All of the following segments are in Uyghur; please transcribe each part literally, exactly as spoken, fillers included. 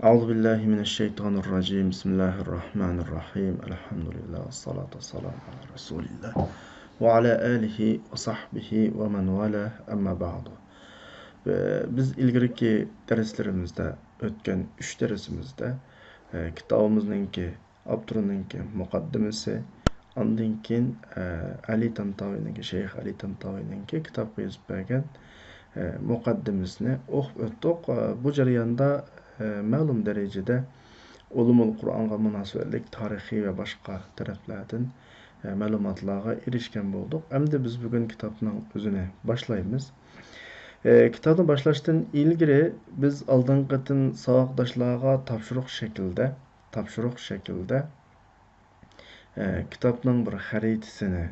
أعوذ بالله من الشيطان الرجيم. بسم الله الرحمن الرحيم. الحمد لله والصلاة والسلام على رسول الله وعلى آله وصحبه ومن والاه. أما بعد. بىز ئىلگىرىكى دەرسلىرىمىزدە، ئۆتكەن ئۈچ دەرسىمىزدە، ئە، كىتابىمىزنىڭكى ئاپتورنىڭكى مۇقەددىمىسى، ئاندىن كېيىن، ئە، ئەلى تانتاۋىنىڭكى، شەيخ ئەلى تانتاۋىنىڭكى كىتابقا يېزىپ بەرگەن، ئە، مۇقەددىمىسىنى ئوقۇپ ئۆتتۇق. ئە، بۇ جەرياندا، ئە، مەلۇم دەرىجىدە ئۇلۇمۇل قۇرئانغا مۇناسىۋەتلىك تارىخىي ۋە باشقا تەرەپلەردىن، ئە، مەلۇماتلارغا ئېرىشكەن بولدۇق. ئەمدى بىز بۈگۈن كىتابنىڭ ئۆزىنى باشلايمىز. ئە، كىتابنى باشلاشتىن ئىلگىرى بىز ئالدىنقى قېتىم ساۋاقداشلارغا تاپشۇرۇق شەكلىدە، تاپشۇرۇق شەكلىدە، ئە، كىتابنىڭ بىر خەرىتىسىنى،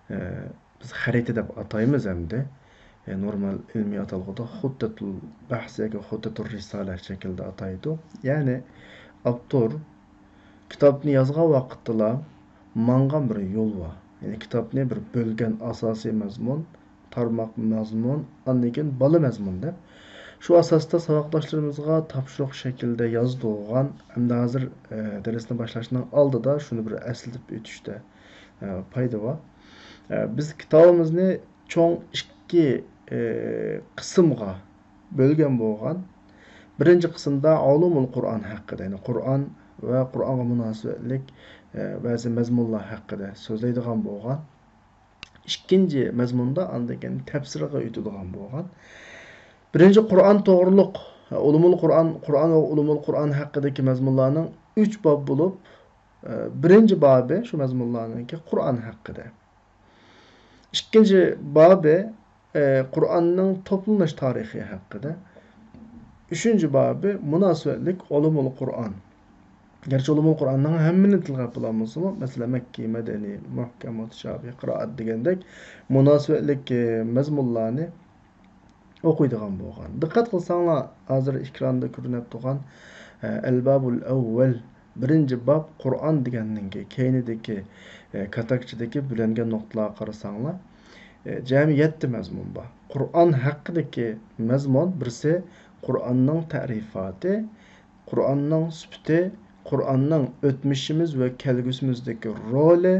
ئە، بىز خەرىتە دەپ ئاتايمىز ئەمدى. ئە، نورمال ئىلمىي ئاتالغۇدا خۇتتەتۇل بەھس ياكى خۇتتەتۇر رىسالە شەكلىدە ئاتايدۇ. يەنى ئاپتور كىتابنى يازغان ۋاقىتتىلا ماڭغان بىر يول بار. يەنى كىتابنى بىر بۆلگەن ئاساسىي مەزمۇن، تارماق مەزمۇن، ئاندىن كېيىن بالا مەزمۇن دەپ، شۇ ئاساستا ساۋاقداشلىرىمىزغا تاپشۇرۇق شەكلىدە يازدۇرغان، ئەمدى ھازىر، ئە، دەرسنى باشلاشنىڭ ئالدىدا شۇنى بىر ئەسلىتىپ ئۆتۈشتە، ئە، پايدا بار. ئە، بىز كىتابىمىزنى چوڭ ئىككى، ئە، قىسىمغا بۆلگەن بولغان. بىرىنچى قىسىمدا ئۇلۇمۇل قۇرئان ھەققىدە، يەنى قۇرئان ۋە قۇرئانغا مۇناسىۋەتلىك، ئە، بەزى مەزمۇنلار ھەققىدە سۆزلەيدىغان بولغان. ئىككىنچى مەزمۇندا ئاندىن كېيىن تەپسىرگە ئۆتىدىغان بولغان. بىرىنچى قۇرئان توغرۇلۇق، ئۇلۇمۇل قۇرئان، قۇرئان ۋە ئۇلۇمۇل قۇرئان ھەققىدىكى مەزمۇنلارنىڭ ئۈچ باب بولۇپ، ئە، بىرىنچى بابى شۇ مەزمۇنلارنىڭكى قۇرئان ھەققىدە. ئىككىنچى بابى، ئە، قۇرئاننىڭ توپلىنىش تارىخى ھەققىدە. ئۈچىنچى بابى مۇناسىۋەتلىك ئۇلۇمۇل قۇرئان. گەرچە ئۇلۇمۇل قۇرئاننىڭ ھەممىنى تىلغا ئېلىپ بولالمىسىمۇ، مەسىلەن، مەككىي، مەدەنىي، مۇھكەم، مۇتىشابىھ، قىرائەت دېگەندەك مۇناسىۋەتلىك، ئە، مەزمۇنلارنى ئوقۇيدىغان بولغان. دىققەت قىلساڭلار، ھازىر ئېكراندا كۆرۈنۈپ تۇرغان، ئە، ئەلبابۇل ئەۋۋەل، بىرىنچى باب قۇرئان دېگەننىڭكى كەينىدىكى، ئە، كاتاكچىدىكى بۆلۈنگەن نۇقتىلارغا قارىساڭلار، ئە، جەمئىي يەتتە مەزمۇن بار. قۇرئان ھەققىدىكى مەزمۇن بىرسى قۇرئاننىڭ تەرىپاتى، قۇرئاننىڭ سۈپىتى، قۇرئاننىڭ ئۆتمۈشىمىز ۋە كەلگۈسىمىزدىكى رولى،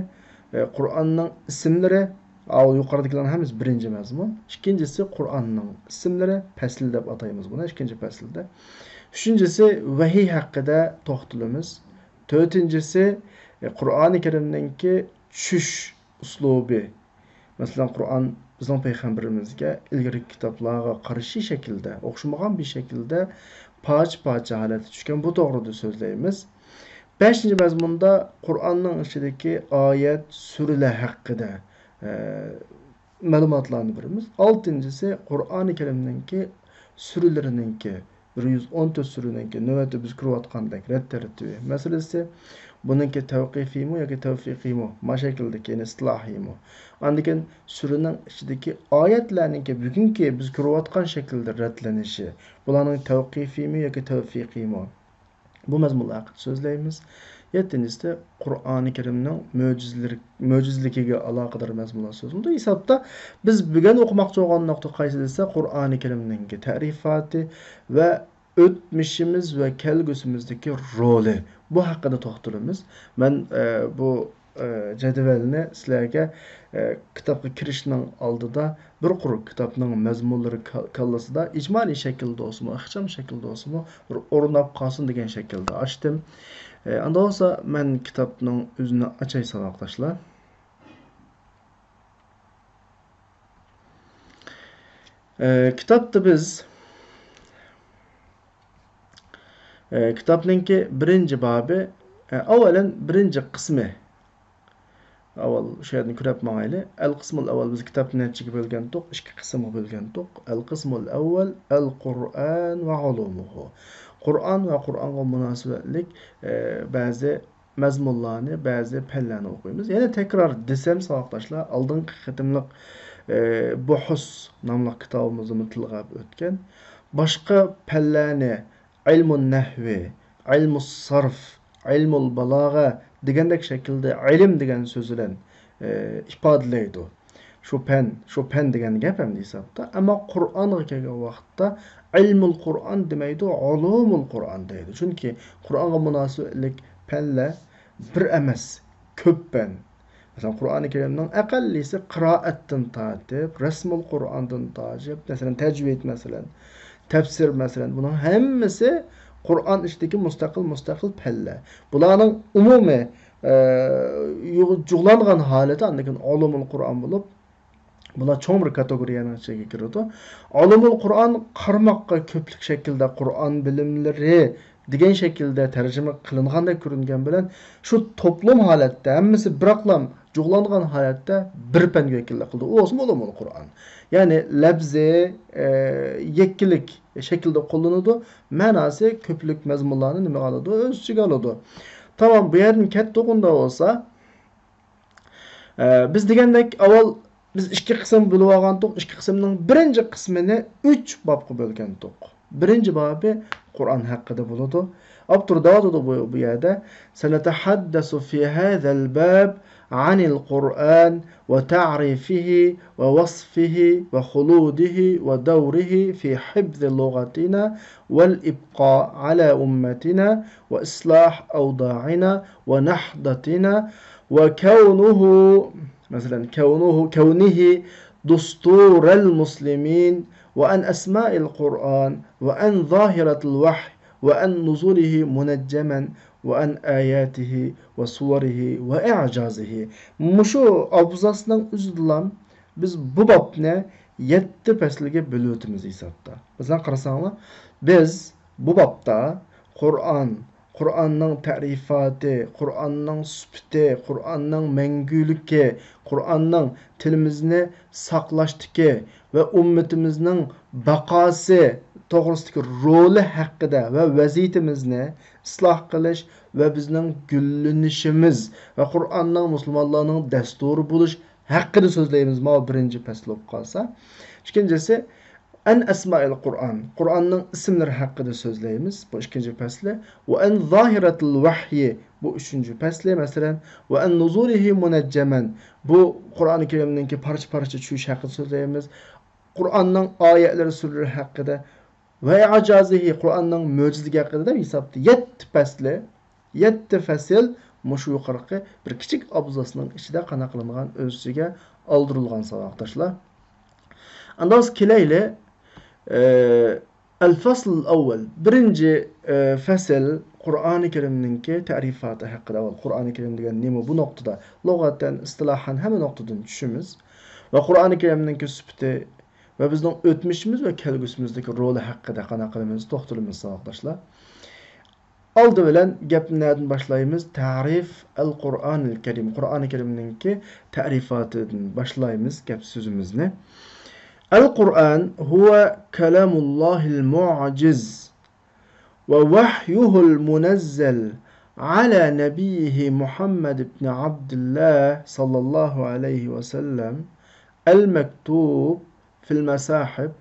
ئە، قۇرئاننىڭ ئىسىملىرى، ئاۋۇ يۇقىرىدىكىلەرنىڭ ھەممىسى بىرىنچى مەزمۇن. ئىككىنچىسى قۇرئاننىڭ ئىسىملىرى، پەسىل دەپ ئاتايمىز بۇنى، ئىككىنچى پەسىلدە. ئۈچىنچىسى ۋەھىي ھەققىدە توختىلىمىز. تۆتىنچىسى، ئە، قۇرئانى كەرىمنىڭكى چۈشۈش ئۇسلۇبى. مەسىلەن، قۇرئان بىزنىڭ پەيغەمبىرىمىزگە ئىلگىرىكى كىتابلارغا قارشى شەكىلدە، ئوخشىمىغان بىر شەكىلدە پارچە-پارچە ھالەتتە چۈشكەن، بۇ توغرىدا سۆزلەيمىز. بەشىنچى مەزمۇندا قۇرئاننىڭ ئىچىدىكى ئايەت، سۈرىلەر ھەققىدە، ئە، مەلۇماتلارنى بېرىمىز. ئالتىنچىسى، قۇرئانى كەرىمنىڭكى سۈرىلىرىنىڭكى، بىر يۈز ئون تۆت سۈرىنىڭكى نۆۋەتتە بىز كۆرۈۋاتقاندەك رەت تەرتىبى مەسىلىسى. بۇنىڭكى تەۋقىفىيمۇ ياكى تەۋفىقىيمۇ، ما شەكىلدىكى، يەنى ئىستىلاھىيمۇ. ئاندىن كېيىن سۈرىنىڭ ئىچىدىكى ئايەتلەرنىڭكى بۈگۈنكى بىز كۆرۈۋاتقان شەكىلدە رەتلىنىشى، بۇلارنىڭ تەۋقىفىيمۇ ياكى تەۋفىقىيمۇ. بۇ مەزمۇنلار ھەققىدە سۆزلەيمىز. يەتتىنچىسى، قۇرئانى كەرىمنىڭ مۆجىزىلىرى-، مۆجىزىلىكىگە ئالاقىدار مەزمۇنلار سۆزلىنىدۇ. ھېسابتا بىز بۈگۈن ئوقۇماقچى بولغان نۇقتا قايسى دېسە، قۇرئانى كەرىمنىڭكى تەرىپاتى ۋە ئۆتمۈشىمىز ۋە كەلگۈسىمىزدىكى رولى. بۇ ھەققىدە توختىلىمىز. مەن، ئە، بۇ ئە، جەدۋەلنى سىلەرگە، ئە، كىتابقا كىرىشنىڭ ئالدىدا بىر قۇر كىتابنىڭ مەزمۇنلىرى كا-، كاللىسىدا ئىجمالىي شەكىلدە بولسىمۇ، ئىخچام شەكىلدە بولسىمۇ بىر ئورناپ قالسۇن دېگەن شەكىلدە ئاچتىم. ئە، ئاندا بولسا مەن كىتابنىڭ ئۆزىنى ئاچاي ساۋاقداشلار. ئە، كىتابتا بىز، ئە، كىتابنىڭكى بىرىنچى بابى، ئە، ئاۋۋالەن بىرىنچى قىسمى. ئاۋۋال شۇ يەردىن كۆرۈپ ماڭايلى. ئەل قىسمۇل ئەۋۋەل، بىز كىتابنى نەچچىگە بۆلگەنتۇق؟ ئىككى قىسىمغا بۆلگەنتۇق. ئەل قىسمۇل ئەۋۋەل، ئەل قۇرئان ۋە ئۇلۇمۇھۇ. قۇرئان ۋە قۇرئانغا مۇناسىۋەتلىك، ئە، بەزى مەزمۇنلارنى، بەزى پەنلەرنى ئوقۇيمىز. يەنە تەكرار دېسەم، ساۋاقداشلار، ئالدىنقى قېتىملىق، ئە، بۇھۇس ناملىق كىتابىمىزدىمۇ تىلغا ئۆتكەن. باشقا پەنلەرنى، ئىلمۇن نەھۋى، ئىلمۇس سارف، ئىلمۇل بالاغە دېگەندەك شەكىلدە ئىلىم دېگەن سۆز بىلەن، ئە، ئىپادىلەيدۇ. شۇ پەن، شۇ پەن دېگەن گەپ ئەمدى ھېسابتا. ئەمما قۇرئانغا كەلگەن ۋاقىتتا ئىلمۇل قۇرئان دېمەيدۇ، ئۇلۇمۇل قۇرئان دەيدۇ. چۈنكى قۇرئانغا مۇناسىۋەتلىك پەنلەر بىر ئەمەس، كۆپ پەن. مەسىلەن، قۇرئانى كەرىمنىڭ ئەقەللىسى قىرائەتتىن تارتىپ، رەسمۇل قۇرئاندىن تارتىپ، مەسىلەن، تەجۋىد، مەسىلەن، تەپسىر، مەسىلەن، بۇنىڭ ھەممىسى قۇرئان ئىچىدىكى مۇستەقىل، مۇستەقىل پەنلەر. بۇلارنىڭ ئومۇمىي، ئە، يۇغ-، جۇغلانغان ھالىتى ئاندىن كېيىن ئۇلۇمۇل قۇرئان بولۇپ، بۇلار چوڭ بىر كاتېگورىيەنىڭ ئىچىگە كىرىدۇ. ئۇلۇمۇل قۇرئان قارىماققا كۆپلۈك شەكىلدە قۇرئان بىلىملىرى دېگەن شەكىلدە تەرجىمە قىلىنغاندەك كۆرۈنگەن بىلەن، شۇ توپلۇم ھالەتتە، ھەممىسى بىراقلام جۇغلانغان ھالەتتە بىر پەنگە ۋەكىللىك قىلىدۇ. ئۇ بولسىمۇ ئۇلۇمۇل قۇرئان. يەنى لەپزى، ئە، يەككىلىك شەكىلدە قوللىنىدۇ. مەناسى كۆپلۈك مەزمۇنلارنى نېمىگە ئالىدۇ؟ ئۆز ئىچىگە ئالىدۇ. تامام، بۇ يەردىن كەتتۇق ئۇنداق بولسا. ئە، بىز دېگەندەك، ئاۋۋال بىز ئىككى قىسىم بۆلۈۋالغانتۇق. ئىككى قىسىمنىڭ بىرىنچى قىسمىنى ئۈچ بابقا بۆلگەنتۇق. بىرىنچى بابى قۇرئان ھەققىدە بولىدۇ. ئاپتور دەۋاتىدۇ بۇ، بۇ يەردە، سنتحدث في هذا الباب عن القرآن وتعريفه ووصفه وخلوده ودوره في حفظ لغتنا والإبقاء على أمتنا وإصلاح أوضاعنا ونهضتنا وكونه، مەسىلەن، كونه، كونه دستور المسلمين وعن أسماء القرآن وعن ظاهرة الوحي وعن نزوله منجما وعن آياته وسوره وإعجازه. مۇشۇ ئابزاسنىڭ ئۆزىدىلا بىز بۇ بابنى يەتتە پەسىلگە بۆلۈۋېتىمىز ھېسابتا. مەسىلەن، قارىساڭلار، بىز بۇ بابتا قۇرئان، قۇرئاننىڭ تەرىپاتى، قۇرئاننىڭ سۈپىتى، قۇرئاننىڭ مەڭگۈلۈكى، قۇرئاننىڭ تىلىمىزنى ساقلاشتىكى ۋە ئۈممىتىمىزنىڭ باقاسى توغرىسىدىكى رولى ھەققىدە ۋە ۋەزىيىتىمىزنى ئىسلاھ قىلىش ۋە بىزنىڭ گۈللىنىشىمىز ۋە قۇرئاننىڭ مۇسۇلمانلارنىڭ دەستۇرى بولۇش ھەققىدە سۆزلەيمىز، ماۋۇ بىرىنچى پەسىل بولۇپ قالسا. ئىككىنچىسى، ئەن ئەسمائىل قۇرئان، قۇرئاننىڭ ئىسىملىرى ھەققىدە سۆزلەيمىز، بۇ ئىككىنچى پەسلى. ۋە ئەن زاھىرەتىل ۋەھيى، بۇ ئۈچىنچى پەسلى، مەسىلەن. ۋە ئەن نۇزۇلىھى مۇنەججەمەن، بۇ قۇرئانى كەرىمنىڭكى پارچە-پارچە چۈشۈش ھەققىدە سۆزلەيمىز، قۇرئاننىڭ ئايەتلىرى، سۈرىلىرى ھەققىدە ۋە ئىجازىھى، قۇرئاننىڭ مۆجىزىلىكى ھەققىدە دەپ ھېسابتا يەتتە پەسلى، يەتتە پەسىل مۇشۇ يۇقىرىقى بىر كىچىك ئابزاسنىڭ ئىچىدە قانداق قىلىنغان، ئۆز ئىچىگە ئالدۇرۇلغان، ساۋاقداشلار. ئاندىن كېلەيلى، ئە، ئەل فەسلۇل ئەۋۋەل، بىرىنچى، ئە، پەسىل قۇرئانى كەرىمنىڭكى تەرىپاتى ھەققىدە. ئاۋۋال قۇرئانى كەرىم دېگەن نېمە؟ بۇ نۇقتىدا لۇغەتەن، ئىستىلاھەن ھەممە نۇقتىدىن چۈشىمىز. ۋە قۇرئانى كەرىمنىڭكى سۈپىتى ۋە بىزنىڭ ئۆتمۈشىمىز ۋە كەلگۈسىمىزدىكى رولى ھەققىدە قانداق قىلىمىز، توختىلىمىز، ساۋاقداشلار. ئالدى بىلەن گەپنى نەدىن باشلايمىز؟ تەرىف ئەل قۇرئانىل كەرىم. قۇرئانى كەرىمنىڭكى تەرىپاتىدىن باشلايمىز گەپ سۆزىمىزنى. القرآن هو كلام الله المعجز ووحيه المنزل على نبيه محمد بن عبد الله صلى الله عليه وسلم المكتوب في المصاحف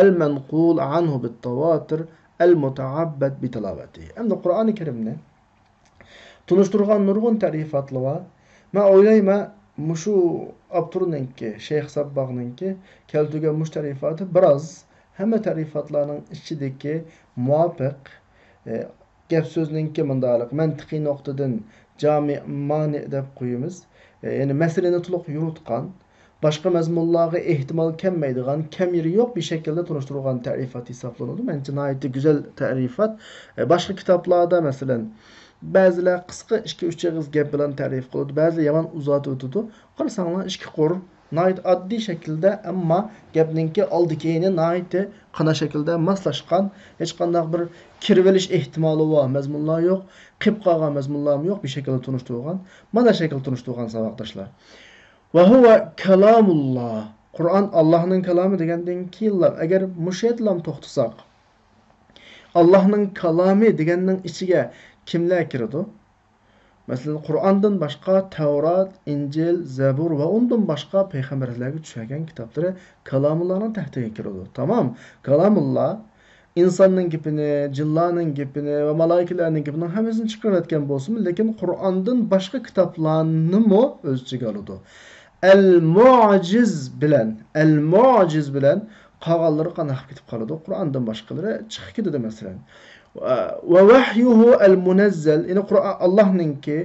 المنقول عنه بالتواتر المتعبد بتلاوته. ئەمدى قۇرئانى كەرىمنى تونۇشتۇرغان نۇرغۇن تەرىپاتلار بار. مەن ئويلايمەن، مۇشۇ ئاپتورنىڭكى، شەيخ سابباغنىڭكى كەلتۈرگەن مۇشۇ تەرىپاتى بىراز ھەممە تەرىپاتلارنىڭ ئىچىدىكى مۇۋاپىق، ئە، گەپ سۆزنىڭكى مۇنداقلىق، مەنتىقىي نۇقتىدىن جامىئ مانىئ دەپ قويىمىز. ئە، يەنى مەسىلىنى تولۇق يورۇتقان، باشقا مەزمۇنلارغا ئېھتىمال كەلمەيدىغان، كەم يېرى يوق بىر شەكىلدە تونۇشتۇرغان تەرىپات ھېسابلىنىدۇ. مەنچە ناھايىتى گۈزەل تەرىپات. ئە، باشقا كىتابلاردا، مەسىلەن، بەزىلەر قىسقا ئىككى-ئۈچ ئېغىز گەپ بىلەن تەرىپ قىلىدۇ، بەزىلەر يامان ئۇزارتىۋېتىدۇ. قارىساڭلار، ئىككى قۇر، ناھايىتى ئاددىي شەكىلدە، ئەمما گەپنىڭكى ئالدى-كەينى ناھايىتى قانداق شەكىلدە ماسلاشقان، ھېچقانداق بىر كىرىۋېلىش ئېھتىمالى بار مەزمۇنلار يوق، قېلىپ قالغان مەزمۇنلارمۇ يوق، بىر شەكىلدە تونۇشتۇرغان. مانا شەكىلدە تونۇشتۇرغان، ساۋاقداشلار. وهو كلام الله. قۇرئان ئاللاھنىڭ كالامى دېگەندىن كېيىنلا، ئەگەر مۇشۇ يەردىلا توختىساق، ئاللاھنىڭ كالامى دېگەننىڭ ئىچىگە كىملەر كىرىدۇ؟ مەسىلەن، قۇرئاندىن باشقا تەۋرات، ئىنجىل، زەبۇر ۋە ئۇندىن باشقا پەيغەمبەرلەرگە چۈشەرگەن كىتابلىرى كالامۇللانىڭ تەھتىگە كىرىدۇ. تامام. كالامۇللا ئىنساننىڭ گېپىنى، جىنلارنىڭ گېپىنى ۋە مالائىكىلەرنىڭ گېپىنىڭ ھەممىسىنى چىقىرىۋەتكەن بولسىمۇ، لېكىن قۇرئاندىن باشقا كىتابلارنىمۇ ئۆز ئىچىگە ئالىدۇ. ئەل مۇجىز بىلەن، ئەل مۇجىز بىلەن قالغانلىرى قانداق كېتىپ قالىدۇ؟ قۇرئاندىن باشقىلىرى چىقىپ كېتىدۇ، مەسىلەن. ۋە ۋەھيۇھۇ ئەل مۇنەززەل، يەنى قۇرئان ئاللاھنىڭكى،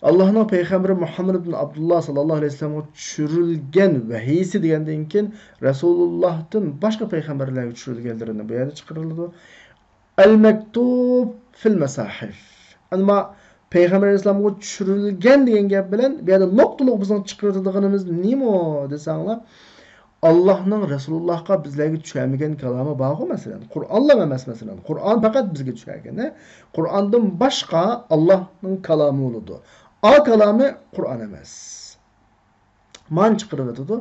ئاللاھنىڭ پەيغەمبىرى مۇھەممەد ئىبن ئابدۇللا ساللاللاھۇ ئەلەيھى ۋەسەللەمگە چۈشۈرۈلگەن ۋەھىيسى دېگەندىن كېيىن رەسۇلۇللاھتىن باشقا پەيغەمبەرلەرگە چۈشۈرۈلگەنلىرىنى بۇ يەردە چىقىرىلىدۇ. ئەل مەكتۇب فىل مەساھىف. ئەمما پەيغەمبەر ئەلەيھىسسالامغا چۈشۈرۈلگەن دېگەن گەپ بىلەن بۇ يەردە نۇقتىلىق بىزنىڭ چىقىرىدىغىنىمىز نېمە دېسەڭلار، ئاللاھنىڭ رەسۇلۇللاھقا بىزلەرگە چۈشەرمىگەن كالامى بارغۇ، مەسىلەن. قۇرئانلا ئەمەس، مەسىلەن. قۇرئان پەقەت بىزگە چۈشەرگىنى. قۇرئاندىن باشقا ئاللاھنىڭ كالامى بولىدۇ. ئا كالامى قۇرئان ئەمەس. مانا چىقىرىۋېتىدۇ.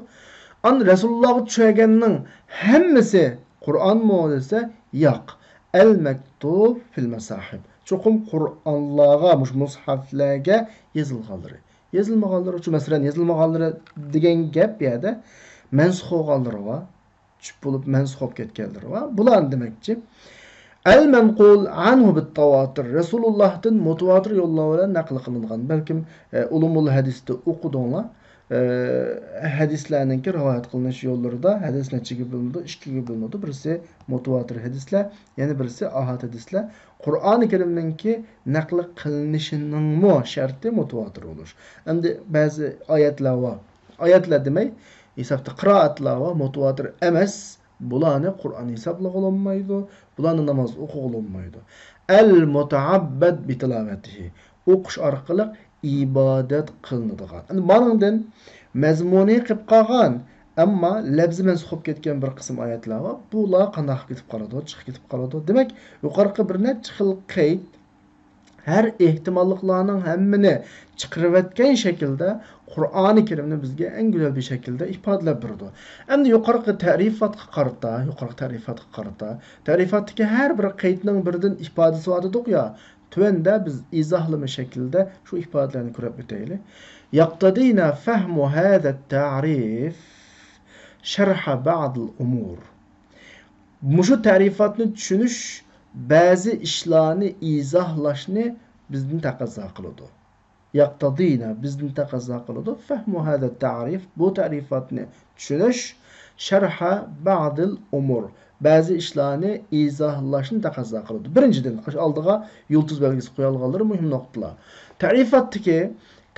ئان رەسۇلۇللاھقا چۈشەرگەننىڭ ھەممىسى قۇرئانمۇ دېسە، ياق. ئەل مەكتۇب فىل مەساھىب. چوقۇم قۇرئانلارغا، مۇشۇ مۇسھەفلەرگە يېزىلغانلىرى. يېزىلمىغانلىرى، شۇ مەسىلەن، يېزىلمىغانلىرى دېگەن گەپ بۇ يەردە مەنسۇخ بولغانلىرى بار. چۈپ بولۇپ مەنسۇخ بولۇپ كەتكەنلىرى بار. بۇلارنى دېمەكچى. ئەل مەنقۇل ئەنھۇ بىت تاۋاتۇر. رەسۇلۇللاھتىن مۇتىۋاتىر يوللار بىلەن نەقىل قىلىنغان. بەلكىم، ئە، ئۇلۇمۇل ھەدىستە ئوقۇدۇڭلار. ئە، ھەدىسلەرنىڭكى رىۋايەت قىلىنىش يوللىرىدا ھەدىس نەچچىگە بۆلۈنىدۇ؟ ئىككىگە بۆلۈنىدۇ. بىرسى مۇتىۋاتىر ھەدىسلەر، يەنە بىرسى ئاھاد ھەدىسلەر. قۇرئانى كەرىمنىڭكى نەقىل قىلىنىشىنىڭمۇ شەرتى مۇتىۋاتىر بولۇش. ئەمدى بەزى ئايەتلەر بار. ئايەتلەر دېمەي، ھېسابتا قىرائەتلەر بار، مۇتىۋاتىر ئەمەس. بۇلارنى قۇرئان ھېسابلىغىلى بولمايدۇ، بۇلارنى ناماز ئوقۇغىلى بولمايدۇ. ئەل مۇتەئەببەد بىتىلاۋەتىھى، ئوقۇش ئارقىلىق ئىبادەت قىلىنىدىغان. ئەمدى مانىڭدىن مەزمۇنى قېلىپ قالغان، ئەمما لەپزى مەنسۇخ بولۇپ كەتكەن بىر قىسىم ئايەتلەر بار. بۇلار قانداق كېتىپ قالىدۇ، چىقىپ كېتىپ قالىدۇ. دېمەك، يۇقىرىقى بىر نەچچە خىل قەيت ھەر ئېھتىماللىقلارنىڭ ھەممىنى چىقىرىۋەتكەن شەكىلدە قۇرئانى كەرىمنى بىزگە ئەڭ گۈزەل بىر شەكىلدە ئىپادىلەپ بېرىدۇ. ئەمدى يۇقىرىقى تەرىپاتقا قارىتا، يۇقىرىقى تەرىپاتقا قارىتا، تەرىپاتتىكى ھەر بىر قەيتنىڭ بىردىن ئىپادىسى بار دېدۇق يا، تۆۋەندە بىز ئىزاھلىما شەكلىدە شۇ ئىپادىلەرنى كۆرۈپ ئۆتەيلى. يەقتەدىنا فەھمۇ ھەزە تەرىف شەرھە بەزىل ئۇمۇر. مۇشۇ تەرىپاتنى چۈشىنىش بەزى ئىشلارنى ئىزاھلاشنى بىزدىن تەقەززا قىلىدۇ. يەقتەدىنا، بىزدىن تەقەززا قىلىدۇ. فەھمۇ ھەزە تەرىف، بۇ تەرىپاتنى چۈشىنىش، شەرھە بەزىل ئۇمۇر، بەزى ئىشلارنى ئىزاھلاشنى تەقەززا قىلىدۇ. بىرىنچىدىن، ئاشۇ ئالدىغا يۇلتۇز بەلگىسى قويالىغانلىرى مۇھىم نۇقتىلار. تەرىپاتتىكى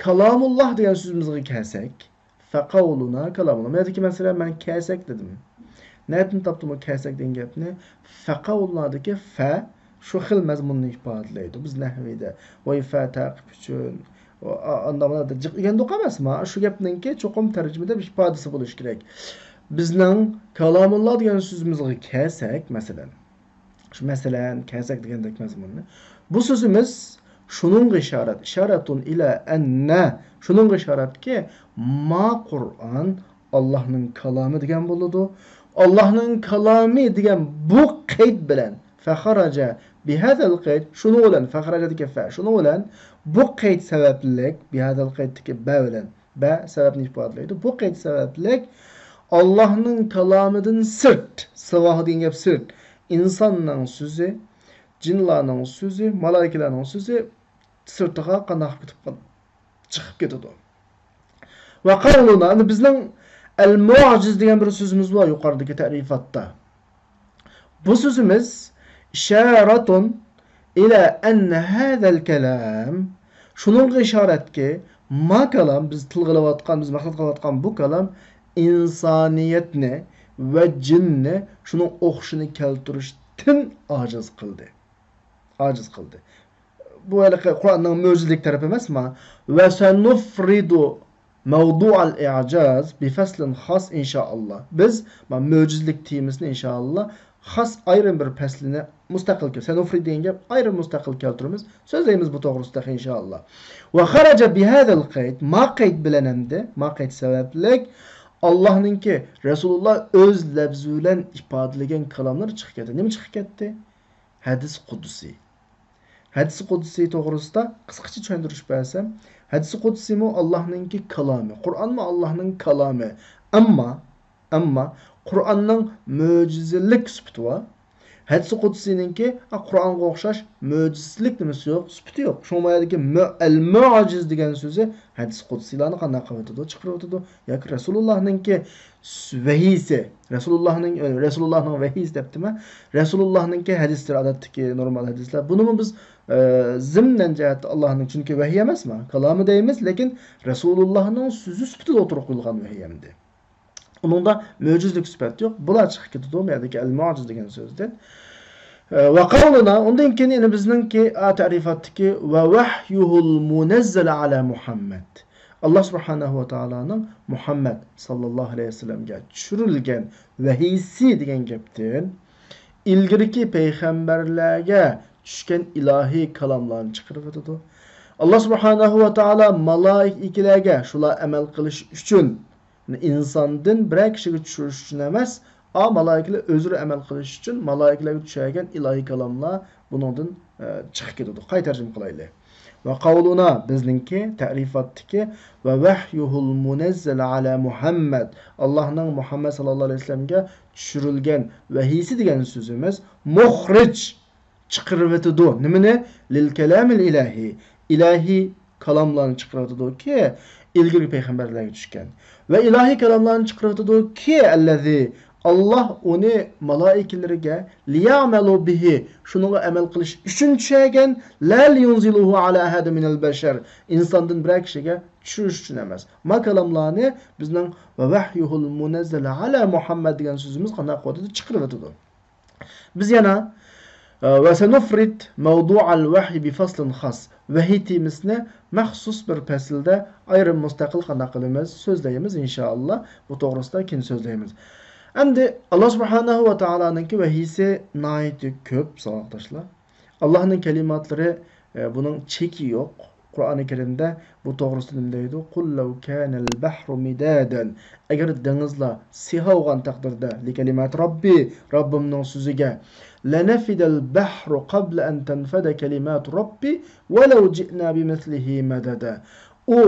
كالامۇللاھ دېگەن سۆزىمىزگە كەلسەك، فەقەۋلۇنا كالامۇللاھ. مەيەردىكى مەسىلە، مەن كەسەك دېدىم. نەدىن تاپتىمۇ كەسەك دېگەن گەپنى؟ فەقەۋلۇنادىكى فە شۇ خىل مەزمۇننى ئىپادىلەيدۇ. بىز نەھۋىدە، ۋاي فە تەقىب ئۈچۈن، ئا-، ئا-، ئانداق مۇنداق جىق ئىگەن دوقا ئەمەسما؟ شۇ گەپنىڭكى چوقۇم تەرجىمىدە بىر ئىپادىسى بولۇشى كېرەك. بىزنىڭ كالامۇللاھ دېگەن سۆزىمىزگە كەلسەك، مەسىلەن، شۇ مەسىلەن، كەسەك دېگەندەك مەزمۇننى. بۇ سۆزىمىز شۇنىڭغا ئىشارەت، ئىشارەتۇن ئىلە ئەننە، شۇنىڭغا ئىشارەتكى، ما قۇرئان ئاللاھنىڭ كالامى دېگەن بولىدۇ. ئاللاھنىڭ كالامى دېگەن بۇ قەيت بىلەن، فەخەرەجە بىھەزەل قەيت، شۇنىڭ بىلەن، فەخەرەجەدىكى فە، شۇنىڭ بىلەن بۇ قەيت سەۋەبلىك، بىھەزەل قەيتتىكى بە بىلەن، بە سەۋەبنى ئىپادىلەيدۇ. بۇ قەيت سەۋەبلىك ئاللاھنىڭ كالامىدىن سىرت، سىۋاھ دېگەن گەپ سىرت، ئىنساننىڭ سۆزى، جىنلارنىڭ سۆزى، مالائىكىلەرنىڭ سۆزى سىرتىغا قانداق كېتىپ قال-، چىقىپ كېتىدۇ. ۋە قەۋلۇنا، ئەمدى بىزنىڭ ئەل مۇجىز دېگەن بىر سۆزىمىز بار يۇقىرىدىكى تەرىپاتتا. بۇ سۆزىمىز ئىشارەتۇن ئىلە ئەننە ھەزەل كەلام، شۇنىڭغا ئىشارەتكى، ما كالام، بىز تىلغا ئېلىۋاتقان، بىز مەقسەت قىلىۋاتقان بۇ كالام ئىنسانىيەتنى ۋە جىننى شۇنىڭ ئوخشىشىنى كەلتۈرۈشتىن ئاجىز قىلدى. ئاجىز قىلدى. بۇ ھېلىقى قۇرئاننىڭ مۆجىزىلىك تەرىپى ئەمەسما؟ ۋە سەنۇفرىدۇ مەۋدۇئەل ئىجاز بىفەسلىن خاس ئىنشائاللا. بىز ما مۆجىزىلىك تېمىسىنى ئىنشائاللا خاس ئايرىم بىر پەسلىنى مۇستەقىل كەل-، سەنۇفرىد دېگەن گەپ ئايرىم مۇستەقىل كەلتۈرىمىز. سۆزلەيمىز بۇ توغرىسىدا تېخى ئىنشائاللا. ۋە خەرەجە بىھەزەل قەيت، ما قەيت بىلەن ئەمدى، ما قەيت سەۋەبلىك ئاللاھنىڭكى، رەسۇلۇللا ئۆز لەپزى بىلەن ئىپادىلىگەن كالاملىرى چىقىپ كەتتى. نېمە چىقىپ كەتتى؟ ھەدىس قۇدسىي. ھەدىس قۇدسىي توغرىسىدا قىسقىچە چۈشەندۈرۈش بەرسەم، ھەدىس قۇدسىيمۇ ئاللاھنىڭكى كالامى، قۇرئانمۇ ئاللاھنىڭ كالامى. ئەمما، ئەمما قۇرئاننىڭ مۆجىزىلىك سۈپىتى بار، ھەدىسى قۇدسىينىڭكى، ئا، قۇرئانغا ئوخشاش مۆجىزىلىك نېمىسى يوق، سۈپىتى يوق. شۇڭا بۇ يەردىكى مۆ-، ئەل مۆجىز دېگەن سۆزى ھەدىسى قۇدسىيلارنى قانداق قىلىۋېتىدۇ؟ چىقىرىۋېتىدۇ. ياكى رەسۇلۇللاھنىڭكى س-، ۋەھىيسى، رەسۇلۇللاھنىڭ، ئە، رەسۇلۇللاھنىڭ ۋەھىيسى دەپتىمەن. رەسۇلۇللاھنىڭكى ھەدىسلىرى، ئادەتتىكى نورمال ھەدىسلەر. بۇنىمۇ بىز، ئە، زىمنەن جەھەتتە ئاللاھنىڭ، چۈنكى ۋەھىي ئەمەسما، كالامى دەيمىز، لېكىن رەسۇلۇللاھنىڭ سۆزى سۈپىتىدە ئوتتۇرىغا قويۇلغان ۋەھىي ئەمدى. ئۇنىڭدا مۆجىزىلىك سۈپەت يوق. بۇلار چىقىپ كېتىدۇ بۇ يەردىكى ئەل مۇئجىز دېگەن سۆزدىن. ئە، ۋە قەۋلۇنا، ئۇندىن كېيىن يەنە بىزنىڭكى، ئا، تەرىپاتتىكى ۋە ۋەھيۇھۇل مۇنەززەل ئەلا مۇھەممەد. ئاللا سۇبھانەھۇ ۋە تائالانىڭ مۇھەممەد ساللاللاھۇ ئەلەيھى ۋەسەللەمگە چۈشۈرۈلگەن ۋەھىيسى دېگەن گەپتىن ئىلگىرىكى پەيغەمبەرلەرگە چۈشكەن ئىلاھىي كالاملارنى چىقىرىۋېتىدۇ. ئاللا سۇبھانەھۇ ۋە تائالا مالائىكىلەرگە شۇلار ئەمەل قىلىش ئۈچۈن ئىنساندىن بىرەر كىشىگە چۈشۈرۈش ئۈچۈن ئەمەس، ئا، مالائىكىلەر ئۆزلىرى ئەمەل قىلىش ئۈچۈن مالائىكىلەرگە چۈشەرگەن ئىلاھىي كالاملار بۇنىڭدىن، ئە، چىقىپ كېتىدۇ. قايتا تەرجىمە قىلايلى. ۋە قەۋلۇنا، بىزنىڭكى تەرىپاتتىكى ۋە ۋەھيۇھۇل مۇنەززەل ئەلا مۇھەممەد، ئاللاھنىڭ مۇھەممەد ساللاللاھۇ ئەلەيھى ۋەسەللەمگە چۈشۈرۈلگەن ۋەھىيسى دېگەن سۆزىمىز، مۇخرىج، چىقىرىۋېتىدۇ. نېمىنى؟ لىل كالامىل ئىلاھىي، ئىلاھىي كالاملارنى چىقىرىۋېتىدۇكى، ئىلگىرىكى پەيغەمبەرلەرگە چۈشكەن. ۋە ئىلاھىي كالاملارنى چىقىرىۋېتىدۇكى، ئەللەزى، ئاللا ئۇنى مالائىكىلىرىگە، لىيەمەلۇ بىھى، شۇنىڭغا ئەمەل قىلىش ئۈچۈن چۈشەرگەن، لا لىيۇنزىلۇھۇ ئەلا ئەھەدى مىنەل بەشەر، ئىنساندىن بىرەر كىشىگە چۈشۈرۈش ئۈچۈن ئەمەس. ما كالاملارنى بىزنىڭ ۋە ۋەھيۇھۇل مۇنەززەل ئەلا مۇھەممەد دېگەن سۆزىمىز قانداق قىلىۋېتىدۇ؟ چىقىرىۋېتىدۇ. بىز يەنە، ئە، ۋە سەنۇفرىد مەۋدۇئەل ۋەھيى بىفەسلىن خاس. ۋەھىي تېمىسىنى مەخسۇس بىر پەسىلدە ئايرىم مۇستەقىل قانداق قىلىمىز؟ سۆزلەيمىز، ئىنشائاللا. بۇ توغرىسىدا كېيىن سۆزلەيمىز. ئەمدى ئاللا سۇبھانەھۇ ۋە تائالانىڭكى ۋەھىيسى ناھايىتى كۆپ، ساۋاقداشلار. ئاللانىڭ كەلىماتلىرى، ئە، بۇنىڭ چېكى يوق. قۇرئانى كەرىمدە بۇ توغرىسىدا نېمە دەيدۇ؟ قۇل لەۋ كانەل بەھرۇ مىدادەن. ئەگەر دېڭىزلار سىياھ بولغان تەقدىردە، لىكەلىماتى رەببى، رەببىمنىڭ سۆزىگە، لەنەفىدەل بەھرۇ قەبلە ئەن تەنفەدە كەلىماتۇ رەببى ۋەلەۋ جىئنا بىمىسلىھى مەدەدە. ئۇ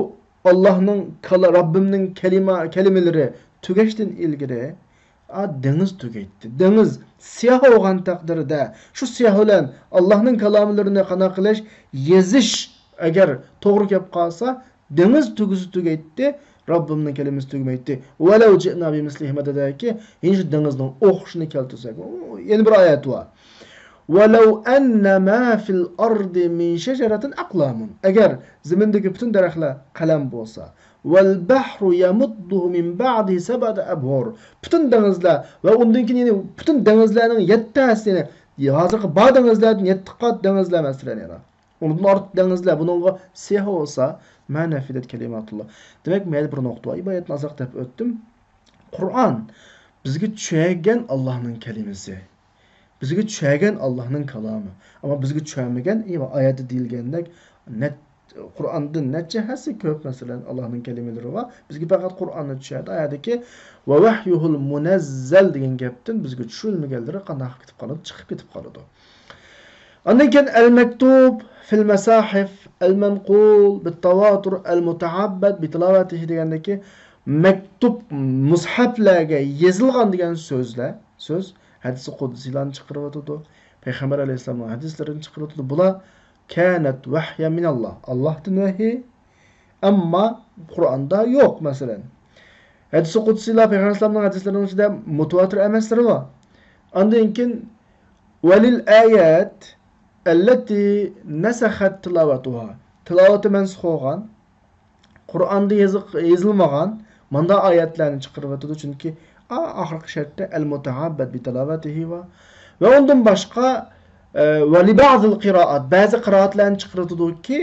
ئاللانىڭ كالا-، رەببىمنىڭ كەلىمە-، كەلىمىلىرى تۈگەشتىن ئىلگىرى، ئا، دېڭىز تۈگەيتتى. دېڭىز سىياھ بولغان تەقدىردە، شۇ سىياھ بىلەن ئاللانىڭ كالاملىرىنى قانداق قىلىش، يېزىش ئەگەر توغرا كەپ قالسا، دېڭىز تۈگىسە تۈگەيتتى، رەببىمنىڭ كەلىمىسى تۈگىمەيتتى. ۋەلەۋ جىئنا بىمىسلىھى مەدەدەكى، يەنە شۇ دېڭىزنىڭ ئوخشىشىنى كەلتۈرسەك. ئۇ، يەنە بىر ئايەت بار. ۋەلەۋ ئەننە ما فىل ئەردى مىن شەجەرەتىن ئەقلامۇن. ئەگەر زېمىندىكى پۈتۈن دەرەخلەر قەلەم بولسا، ۋەل بەھرۇ يەمۇددۇھۇ مىن بەئدىھى سەبئەتە ئەبھۇر. پۈتۈن دېڭىزلەر ۋە ئۇندىن كېيىن يەنە پۈتۈن دېڭىزلەرنىڭ يەتتىسىنى، ھازىرقى بار دېڭىزلەردىن يەتتە قات دېڭىزلەر مەسىلەن يەنە. ئۇنىڭدىن ئارتۇق دېڭىزلەر بۇنىڭغا سىياھ بولسا، ما نەفىدەت كەلىماتۇللا. دېمەك، بۇ يەردە بىر نۇقتا بار. ئىبارەتنى ئازراق دەپ ئۆتتۈم. قۇرئان بىزگە چۈشەرگەن ئاللانىڭ كەلىمىسى. بىزگە چۈشەرگەن ئاللانىڭ كالامى. ئەمما بىزگە چۈشەرمىگەن، ئى، ئايەتتە دېيىلگەندەك، نەت-، قۇرئاندىن نەچچە ھەسسە كۆپ، مەسىلەن، ئاللانىڭ كەلىمىلىرى بار. بىزگە پەقەت قۇرئاننى چۈشەردى. ئايەتتىكى ۋە ۋەھيۇھۇل مۇنەززەل دېگەن گەپتىن بىزگە چۈشۈرۈلمىگەنلىرى قانداق كېتىپ قالىدۇ؟ چىقىپ كېتىپ قالىدۇ. ئاندىن كېيىن ئەل مەكتۇب فىل مەساھىف، ئەل مەنقۇل بىت تاۋاتۇر، ئەل مۇتەئەببەد بىتىلاۋەتىھى دېگەندىكى مەكتۇب، مۇسھەپلەرگە يېزىلغان دېگەن سۆزلەر، سۆز ھەدىسى قۇدسىيلارنى چىقىرىۋاتىدۇ. پەيغەمبەر ئەلەيھىسسالامنىڭ ھەدىسلىرىنى چىقىرىۋاتىدۇ. بۇلار كانەت ۋەھيەن مىنەللاھ، ئاللاھتىن ۋەھىي. ئەمما قۇرئاندا يوق، مەسىلەن. ھەدىسى قۇدسىيلار پەيغەمبەر ئەلەيھىسسالامنىڭ ھەدىسلىرىنىڭ ئىچىدە مۇتەۋاتىر ئەمەسلىرى بار. ئاندىن كېيىن ۋەلىل ئايەت ئەللەتى نەسەخەت تىلاۋەتۇھا. تىلاۋىتى مەنسۇخ بولغان، قۇرئاندا يېزىق-، يېزىلمىغان مانداق ئايەتلەرنى چىقىرىۋاتىدۇ، چۈنكى ئا-، ئاخىرقى شەرتتە ئەل مۇتەئەببەد بىتىلاۋەتىھى بار. ۋە ئۇندىن باشقا، ئە، ۋە لىبەزىل قىرائات، بەزى قىرائەتلەرنى چىقىرىۋاتىدۇكى،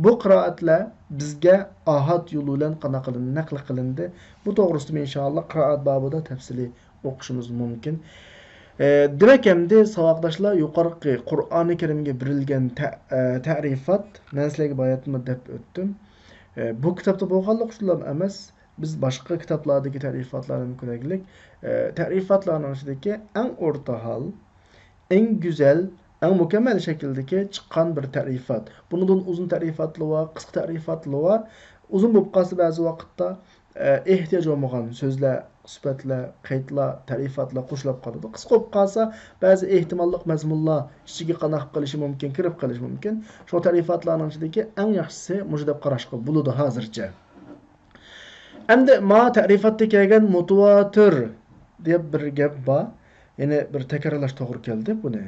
بۇ قىرائەتلەر بىزگە ئاھاد يولى بىلەن قانداق قىلىندى، نەقىل قىلىندى. بۇ توغرىسىدا ئىنشائاللا قىرائەت بابىدا تەپسىلىي ئوقۇشىمىز مۇمكىن. ئە، دېمەك، ئەمدى ساۋاقداشلار، يۇقىرىقى قۇرئانى كەرىمگە بېرىلگەن تە-، ئە، تەرىپات، مەن سىلەرگە باياتىنمۇ دەپ ئۆتتۈم. ئە، بۇ كىتابتا بولغانلىق ئۈچۈنلا ئەمەس، بىز باشقا كىتابلاردىكى تەرىپاتلارنىمۇ كۆرەيلىك. ئە، تەرىپاتلارنىڭ ئىچىدىكى ئەڭ ئورتا ھال، ئەڭ گۈزەل، ئەڭ مۇكەممەل شەكىلدىكى چىققان بىر تەرىپات. بۇنىڭدىن ئۇزۇن تەرىپاتلار بار، قىسقا تەرىپاتلار بار. ئۇزۇن بولۇپ قالسا بەزى ۋاقىتتا، ئە، ئېھتىياج بولمىغان سۆزلەر سۈپەتلەر، قەيتلەر، تەرىپاتلار قوشۇلۇپ قالىدۇ. قىسقا بولۇپ قالسا، بەزى ئېھتىماللىق مەزمۇنلار ئىچىگە قاناپ قېلىشى مۇمكىن، كىرىپ قېلىشى مۇمكىن. شۇ تەرىپاتلارنىڭ ئىچىدىكى ئەڭ ياخشىسى مۇشۇ دەپ قاراشقا بولىدۇ ھازىرچە. ئەمدى ما تەرىپاتتا كەلگەن مۇتىۋاتىر دەپ بىر گەپ بار. يەنە بىر تەكرارلاش توغرا كەلدى بۇنى.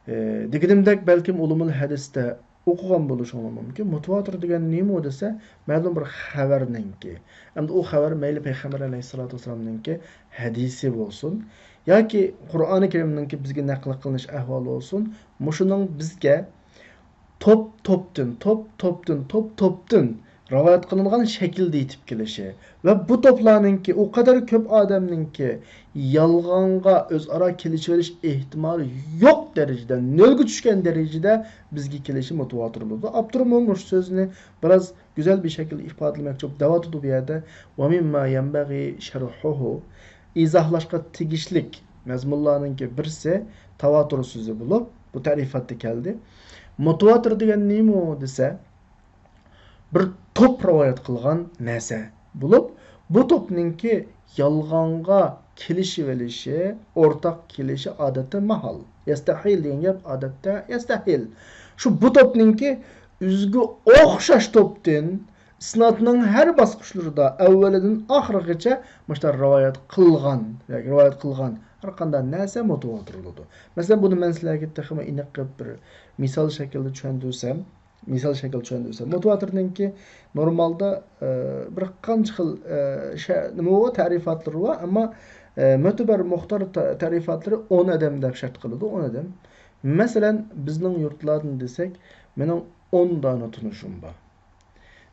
ئى، دېگىنىمدەك، بەلكىم ئۇلۇمۇل ھەدىستە ئوقۇغان بولۇشۇڭلار مۇمكىن. مۇتىۋاتىر دېگەن نېمە دېسە، مەلۇم بىر خەۋەرنىڭكى. ئەمدى ئۇ خەۋەر مەيلى پەيغەمبەر ئەلەيھىسسالاتۇ ۋەسسالامنىڭكى ھەدىسى بولسۇن ياكى قۇرئانى كەرىمنىڭكى بىزگە نەقىل قىلىنىش ئەھۋالى بولسۇن، مۇشۇنىڭ بىزگە توپ توپتىن، توپ توپتىن، توپ توپتىن رىۋايەت قىلىنغان شەكىلدە يېتىپ كېلىشى ۋە بۇ توپلارنىڭكى، ئۇ قەدەر كۆپ ئادەمنىڭكى يالغانغا ئۆزئارا كېلىشىۋېلىش ئېھتىمالى يوق دەرىجىدە، نۆلگە چۈشكەن دەرىجىدە بىزگە كېلىشى مۇتىۋاتىر بولىدۇ. ئاپتورمۇ مۇشۇ سۆزنى بىراز گۈزەل بىر شەكىلدە ئىپادىلىمەكچى بولۇپ دەۋاتىدۇ بۇ يەردە. «ومما ينبغي شرحه»، ئىزاھلاشقا تېگىشلىك مەزمۇنلارنىڭكى بىرسى تاۋاتۇر سۆزى بولۇپ، بۇ تەرىپاتتا كەلدى. مۇتىۋاتىر دېگەن نېمە دېسە، بىر توپ رىۋايەت قىلغان نەرسە بولۇپ، بۇ توپنىڭكى يالغانغا كېلىشىۋېلىشى، ئورتاق كېلىشى ئادەتتە ماھال. يەستەھىل دېگەن گەپ ئادەتتە يەستەھىل. شۇ بۇ توپنىڭكى ئۆزىگە ئوخشاش توپتىن ئىسنادنىڭ ھەر باسقۇچلىرىدا ئەۋۋىلىدىن ئاخىرىغىچە مۇشۇنداق رىۋايەت قىلغان ياكى رىۋايەت قىلغان ھەر قانداق نەرسە مۇتىۋاتىر بولىدۇ. مەسىلەن، بۇنى مەن سىلەرگە تېخىمۇ ئېنىق قىلىپ بىر مىسال شەكلىدە چۈشەندۈرسەم، مىسال شەكلىدە چۈشەندۈرسەم، مۇتىۋاتىرنىڭكى نورمالدا، ئە، بىر قانچە خىل، ئە، شە-، نېمە بار، تەرىپاتلىرى بار، ئەمما، ئە، مۆتىبەر مۇختار تە-، تەرىپاتلىرى ئون ئادەم دەپ شەرت قىلىدۇ، ئون ئادەم. مەسىلەن، بىزنىڭ يۇرتلاردىن دېسەك، مېنىڭ ئون دانە تونۇشۇم بار.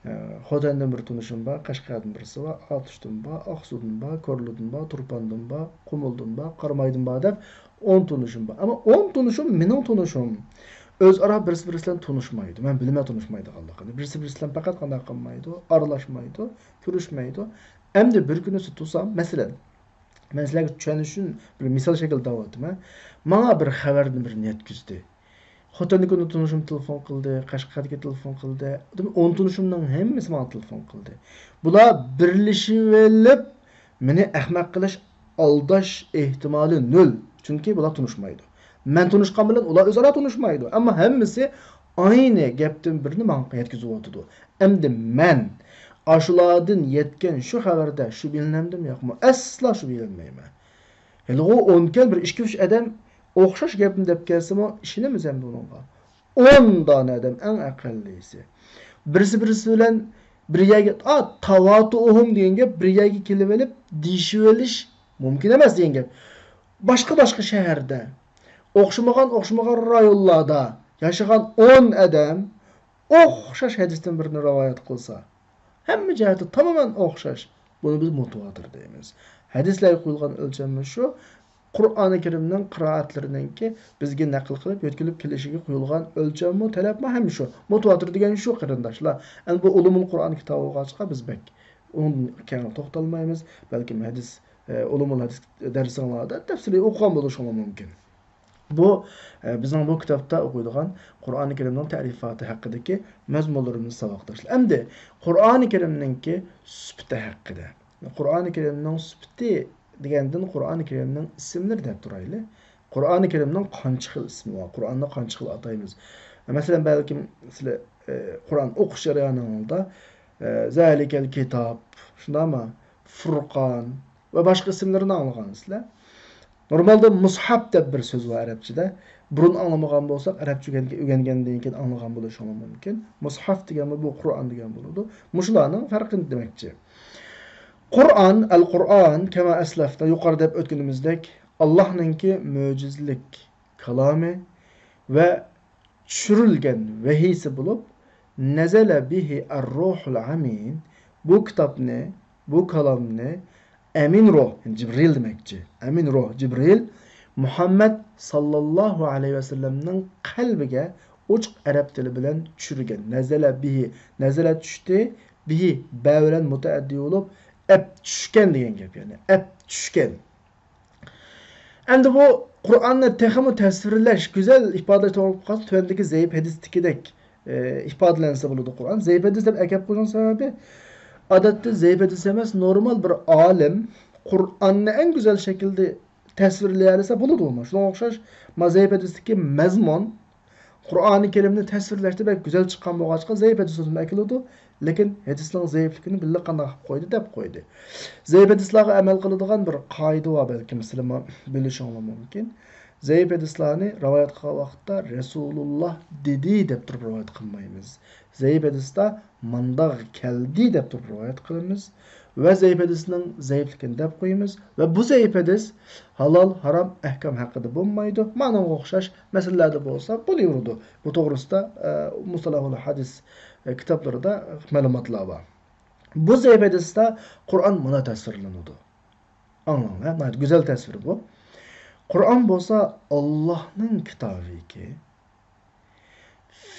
ئە، خوتەندىن بىر تونۇشۇم بار، قەشقەردىن بىرسى بار، ئاتۇشتىن بار، ئاقسۇدىن بار، كورلىدىن بار، تۇرپاندىن بار، قۇمۇلدىن بار، قارامايدىن بار دەپ ئون تونۇشۇم بار. ئەمما ئون تونۇشۇم مېنىڭ تونۇشۇم. ئۆزئارا بىرسى بىرسى بىلەن تونۇشمايدۇ. مەن بىلىمەن تونۇشمايدىغانلىقىنى. بىرسى بىرسى بىلەن پەقەت قانداق قىلمايدۇ، ئارىلاشمايدۇ، كۆرۈشمەيدۇ. ئەمدى بىر كۈنىسى تۇرسام، مەسىلەن، مەن سىلەرگە چۈشەنىشى ئۈچۈن بىر مىسال شەكلىدە دەۋاتىمەن. ماڭا بىر خەۋەرنى بىرنى يەتكۈزدى. خوتەندىكى ئون تونۇشۇم تېلېفون قىلدى، قەشقەردىكى تېلېفون قىلدى. دېمەك، ئون تونۇشۇمنىڭ ھەممىسى ماڭا تېلېفون قىلدى. بۇلار بىرلىشىۋېلىپ مېنى ئەخمەق قىلىش، ئالداش ئېھتىمالى نۆل. چۈنكى بۇلار تونۇشمايدۇ. مەن تونۇشقان بىلەن ئۇلار ئۆزئارا تونۇشمايدۇ. ئەمما ھەممىسى ئاينى گەپتىن بىرنى ماڭا يەتكۈزۈۋاتىدۇ. ئەمدى مەن ئاشۇلاردىن يەتكەن شۇ خەۋەردە شۈبھىلىنەمدىم ياقمۇ؟ ئەسلا شۈبھىلەنمەيمەن. ھېلىغۇ ئونكەن بىر ئىككى-ئۈچ ئادەم ئوخشاش گەپنى دەپ كەلسىمۇ، ئىشىنىمىز ئەمدى ئۇنىڭغا؟ ئون دانە ئادەم ئەڭ ئەقەللىسى. بىرسى بىرسى بىلەن بىر يەرگە، ئا، تاۋاتۇئۇھۇم دېگەن گەپ، بىر يەرگە كېلىۋېلىپ دېيىشىۋېلىش مۇمكىن ئەمەس دېگەن گەپ. باشقا-باشقا شەھەردە، ئوخشىمىغان-ئوخشىمىغان رايونلاردا ياشىغان ئون ئادەم ئوخشاش ھەدىستىن بىرنى رىۋايەت قىلسا، ھەممە جەھەتتە تامامەن ئوخشاش. بۇنى بىز مۇتىۋاتىر دەيمىز. ھەدىسلەرگە قويۇلغان ئۆلچەممۇ شۇ. قۇرئانى كەرىمنىڭ قىرائەتلىرىنىڭكى بىزگە نەقىل قىلىپ يۆتكىلىپ كېلىشىگە قويۇلغان ئۆلچەممۇ، تەلەپمۇ ھەم شۇ. مۇتىۋاتىر دېگەن شۇ، قېرىنداشلار. ئەمدى بۇ ئۇلۇمۇل قۇرئان كىتابى بولغاچقا بىز بەك ئۇنىڭ كەڭ توختالمايمىز. بەلكىم ھەدىس، ئە، ئۇلۇمۇل ھەدىس دەرسىڭلاردا تەپسىلىي ئوقۇغان بولۇشۇڭلار مۇمكىن. بۇ، ئە، بىزنىڭ بۇ كىتابتا ئوقۇيدىغان قۇرئانى كەرىمنىڭ تەرىپاتى ھەققىدىكى مەزمۇنلىرىمىز، ساۋاقداشلار. ئەمدى قۇرئانى كەرىمنىڭكى سۈپىتى ھەققىدە. قۇرئانى كەرىمنىڭ سۈپىتى دېگەندىن قۇرئانى كەرىمنىڭ ئىسىملىرى دەپ تۇرايلى. قۇرئانى كەرىمنىڭ قانچە خىل ئىسمى بار؟ قۇرئاننى قانچە خىل ئاتايمىز؟ مەسىلەن، بەلكىم سىلەر، ئە، قۇرئان ئوقۇش جەريانىڭىزدا، ئە، زالىكەل كىتاب، شۇنداقمۇ؟ فۇرقان، ۋە باشقا ئىسىملىرىنى ئاڭلىغانسىلەر. نورمالدا مۇسھەف دەپ بىر سۆز بار ئەرەبچىدە. بۇرۇن ئاڭلىمىغان بولساق، ئەرەبچە ئۆگەنگەن، ئۆگەنگەندىن كېيىن ئاڭلىغان بولۇشىڭلار مۇمكىن. مۇسھەف دېگەن بۇ، بۇ قۇرئان دېگەن بولىدۇ. مۇشۇلارنىڭ پەرقىنى دېمەكچى. قۇرئان، ئەل قۇرئان، كەما ئەسلەفنا، يۇقىرىدا دەپ ئۆتكىنىمىزدەك، ئاللاھنىڭكى مۆجىزىلىك كالامى ۋە چۈشۈرۈلگەن ۋەھىيسى بولۇپ، نەزەلە بىھى ئەرروھۇل ئەمىن، بۇ كىتابنى، بۇ كالامنى ئەمىن روھ، يەنى جىبرىل دېمەكچى، ئەمىن روھ جىبرىل مۇھەممەد ساللاللاھۇ ئەلەيھى ۋەسەللەمنىڭ قەلبىگە ئوچۇق ئەرەب تىلى بىلەن چۈشۈرگەن. نەزەلە بىھى، نەزەلە چۈشتى، بىھى بە بىلەن مۇتەئەددى بولۇپ، ئەپ چۈشكەن دېگەن گەپ، يەنى ئەپ چۈشكەن. ئەمدى بۇ قۇرئاننى تېخىمۇ تەسۋىرلەش، گۈزەل ئىپادىلەش توغرا بولۇپ قالسا، تۆۋەندىكى زەئىپ ھەدىستىكىدەك، ئى، ئىپادىلەنسە بولىدۇ قۇرئان. زەئىپ ھەدىس دەپ ئەكەپ قويۇشنىڭ سەۋەبى، ئادەتتە زەئىپ ھەدىس ئەمەس، نورمال بىر ئالىم قۇرئاننى ئەڭ گۈزەل شەكىلدە تەسۋىرلىيەلىسە بولىدۇ. شۇنىڭغا ئوخشاش، ما زەئىپ ھەدىستىكى مەزمۇن قۇرئانى كەرىمنى تەسۋىرلەشتە بەك گۈزەل چىققان بولغاچقا، زەئىپ ھەدىس سۆزىمۇ ئەكېلىدۇ، لېكىن ھەدىسنىڭ زەئىپلىكىنى بىللە قانداق قىلىپ قويدى، دەپ قويدى. زەئىپ ھەدىسلارغا ئەمەل قىلىدىغان بىر قائىدە بار، بەلكىم سىلەرمۇ بىلىشىڭلار مۇمكىن. زەئىپ ھەدىسلارنى رىۋايەت قىلغان ۋاقىتتا رەسۇلۇللا دېدى دەپ تۇرۇپ رىۋايەت قىلمايمىز. زەئىپ ھەدىستە مانداق كەلدى دەپ تۇرۇپ رىۋايەت قىلىمىز ۋە زەئىپ ھەدىسنىڭ زەئىپلىكىنى دەپ قويىمىز ۋە بۇ زەئىپ ھەدىس ھالال، ھارام، ئەھكام ھەققىدە بولمايدۇ. مانىڭغا ئوخشاش مەسىلىلەردە بولسا بولۇۋېرىدۇ. بۇ توغرىسىدا، ئە، مۇستەلاھۇل ھەدىس، ئە، كىتابلىرىدا مەلۇماتلار بار. بۇ زەئىپ ھەدىستە قۇرئان مۇنداق تەسۋىرلىنىدۇ. ئاڭلاڭلار، ناھايىتى گۈزەل تەسۋىر بۇ. قۇرئان بولسا ئاللاھنىڭ كىتابىكى.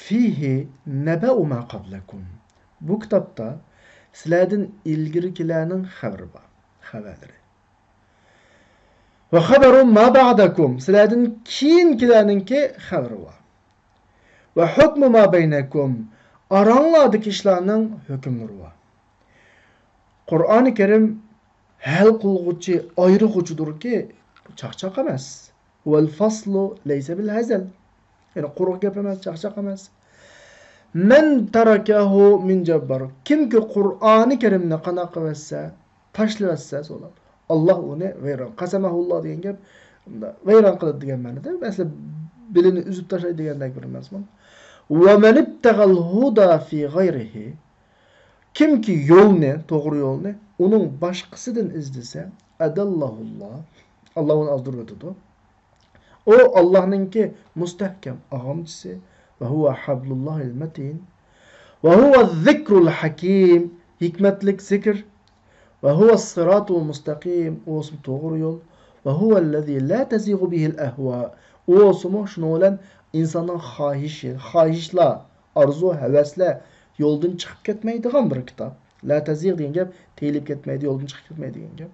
فيه نبأ ما قبلكم. بۇ كىتابتا سىلەردىن ئىلگىرىكىلەرنىڭ خەۋىرى بار، خەۋەرلىرى. وخبر ما بعدكم، سىلەردىن كېيىنكىلەرنىڭكى خەۋىرى بار. وحكم ما بينكم، ئاراڭلاردىكى ئىشلارنىڭ ھۆكۈملىرى بار. قۇرئانى كەرىم ھەل قىلغۇچى، ئايرىغۇچىدۇركى، چاقچاق ئەمەس. والفصل ليس بالهزل. يەنى قۇرۇق گەپ ئەمەس، چاقچاق ئەمەس. من تركه من جبار. كىمكى قۇرئانى كەرىمنى قانداق قىلىۋەتسە، تاشلىۋەتسە، سوراپ، ئاللا ئۇنى ۋەيران، قەسەمەھۇللا دېگەن گەپ ۋەيران قىلىدۇ دېگەن مەنىدە. مەسىلەن، بېلىنى ئۈزۈپ تاشلايدۇ دېگەندەك بىر مەزمۇن. ومن ابتغى الهدى في غيره. كىمكى يولنى، توغرا يولنى ئۇنىڭ باشقىسىدىن ئىزدىسە، أضله الله، ئاللا ئۇنى ئازدۇرۇۋېتىدۇ. ئۇ ئاللانىڭكى مۇستەھكەم ئاغامچىسى. وهو حبل الله المتين. وهو الذكر الحكيم، ھېكمەتلىك زىكىر. وهو الصراط المستقيم، ئۇ بولسىمۇ توغرا يول. وهو الذي لا تزيغ به الأهواء، ئۇ بولسىمۇ شۇنىڭ بىلەن ئىنساننىڭ خاھىشى، خاھىشلار، ئارزۇ، ھەۋەسلەر يولدىن چىقىپ كەتمەيدىغان بىر كىتاب. لا تزيغ دېگەن گەپ تېيىلىپ كەتمەيدۇ، يولدىن چىقىپ كەتمەيدۇ دېگەن گەپ.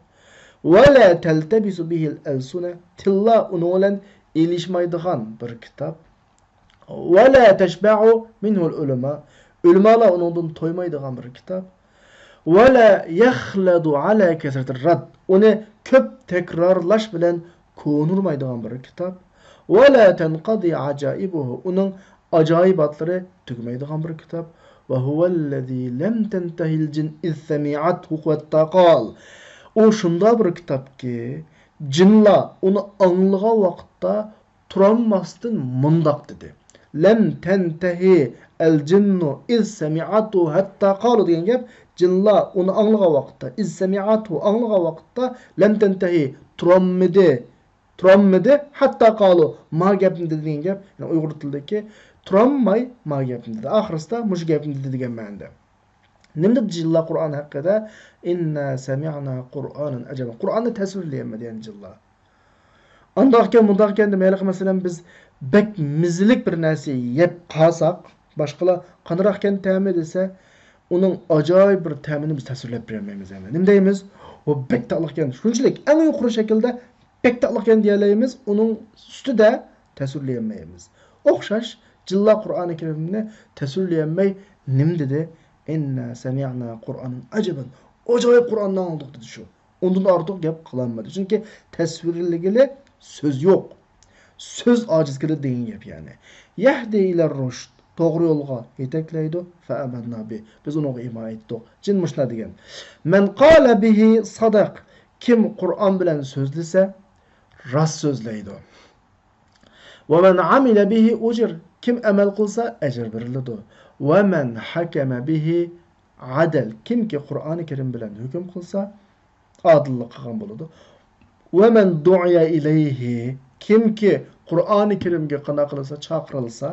ولا تلتبس به الألسنة، تىللار ئۇنىڭ بىلەن ئېلىشمايدىغان بىر كىتاب. ولا تشبع منه العلماء، ئۆلىمالار ئۇنىڭدىن تويمايدىغان بىر كىتاب. ولا يخلد على كثرة الرد، ئۇنى كۆپ تەكرارلاش بىلەن كونۇرمايدىغان بىر كىتاب. ولا تنقضي عجائبه، ئۇنىڭ ئاجايىباتلىرى تۈگىمەيدىغان بىر كىتاب. وهو الذي لم تنته الجن إذ سمعته حتى قال، ئۇ شۇنداق بىر كىتابكى، جىنلار ئۇنى ئاڭلىغان ۋاقىتتا تۇرالماستىن مۇنداق دېدى. لم تنته الجن إذ سمعته حتى قالوا دېگەن گەپ، جىنلار ئۇنى ئاڭلىغان ۋاقىتتا، إذ سمعته ئاڭلىغان ۋاقىتتا، لم تنته، تۇرالمىدى، تۇرالمىدى، حتى قالوا، ما گەپنى دېدى دېگەن گەپ، يەنى ئۇيغۇر تىلىدىكى تۇرالماي ما گەپنى دېدى. ئاخىرسىدا مۇشۇ گەپنى دېدى دېگەن مەنىدە. نېمە دەپ جىنلار قۇرئان ھەققىدە؟ إنا سمعنا قرآنا عجبا. قۇرئاننى تەسۋىرلىيەلمىدى يەنى جىنلار. ئانداقكەن، مۇنداقكەن دېمەي، ھېلىقى مەسىلەن، بىز بەك مېزىلىك بىر نەرسە يەپ قالساق، باشقىلار قانداقكەن تەمى دېسە، ئۇنىڭ ئاجايىپ بىر تەمىنى بىز تەسۋىرلەپ بېرەلمەيمىز يەنى. نېمە دەيمىز؟ ئۇ بەك تاتلىقكەن. شۇنچىلىك ئەڭ يۇقىرى شەكىلدە بەك تاتلىقكەن دېيەلەيمىز، ئۇنىڭ ئۈستىدە تەسۋىرلىيەلمەيمىز. ئوخشاش، جىنلار قۇرئانى كەرىمنى تەسۋىرلىيەلمەي نېمە دېدى؟ إنا سمعنا قرآنا عجبا. ئاجايىپ قۇرئاننى ئاڭلىدۇق دېدى شۇ. ئۇندىن ئارتۇق گەپ قىلالمىدى. چۈنكى تەسۋىرلىگىلى سۆز يوق. سۆز ئاجىز كېلىدۇ دېگەن گەپ يەنى. يهدي إلى الرشد، توغرا يولغا يېتەكلەيدۇ. فآمنا به، بىز ئۇنىڭغا ئىمان ئېيتتۇق. جىن مۇشۇنداق دېگەن. من قال به صدق، كىم قۇرئان بىلەن سۆزلىسە، راست سۆزلەيدۇ. ومن عمل به أجر، كىم ئەمەل قىلسا ئەجىر بېرىلىدۇ. ومن حكم به عدل، كىمكى قۇرئانى كەرىم بىلەن ھۆكۈم قىلسا ئادىللىق قىلغان بولىدۇ. ومن دعي إليه، كىمكى قۇرئانى كەرىمگە قانداق قىلسا، چاقىرىلسا،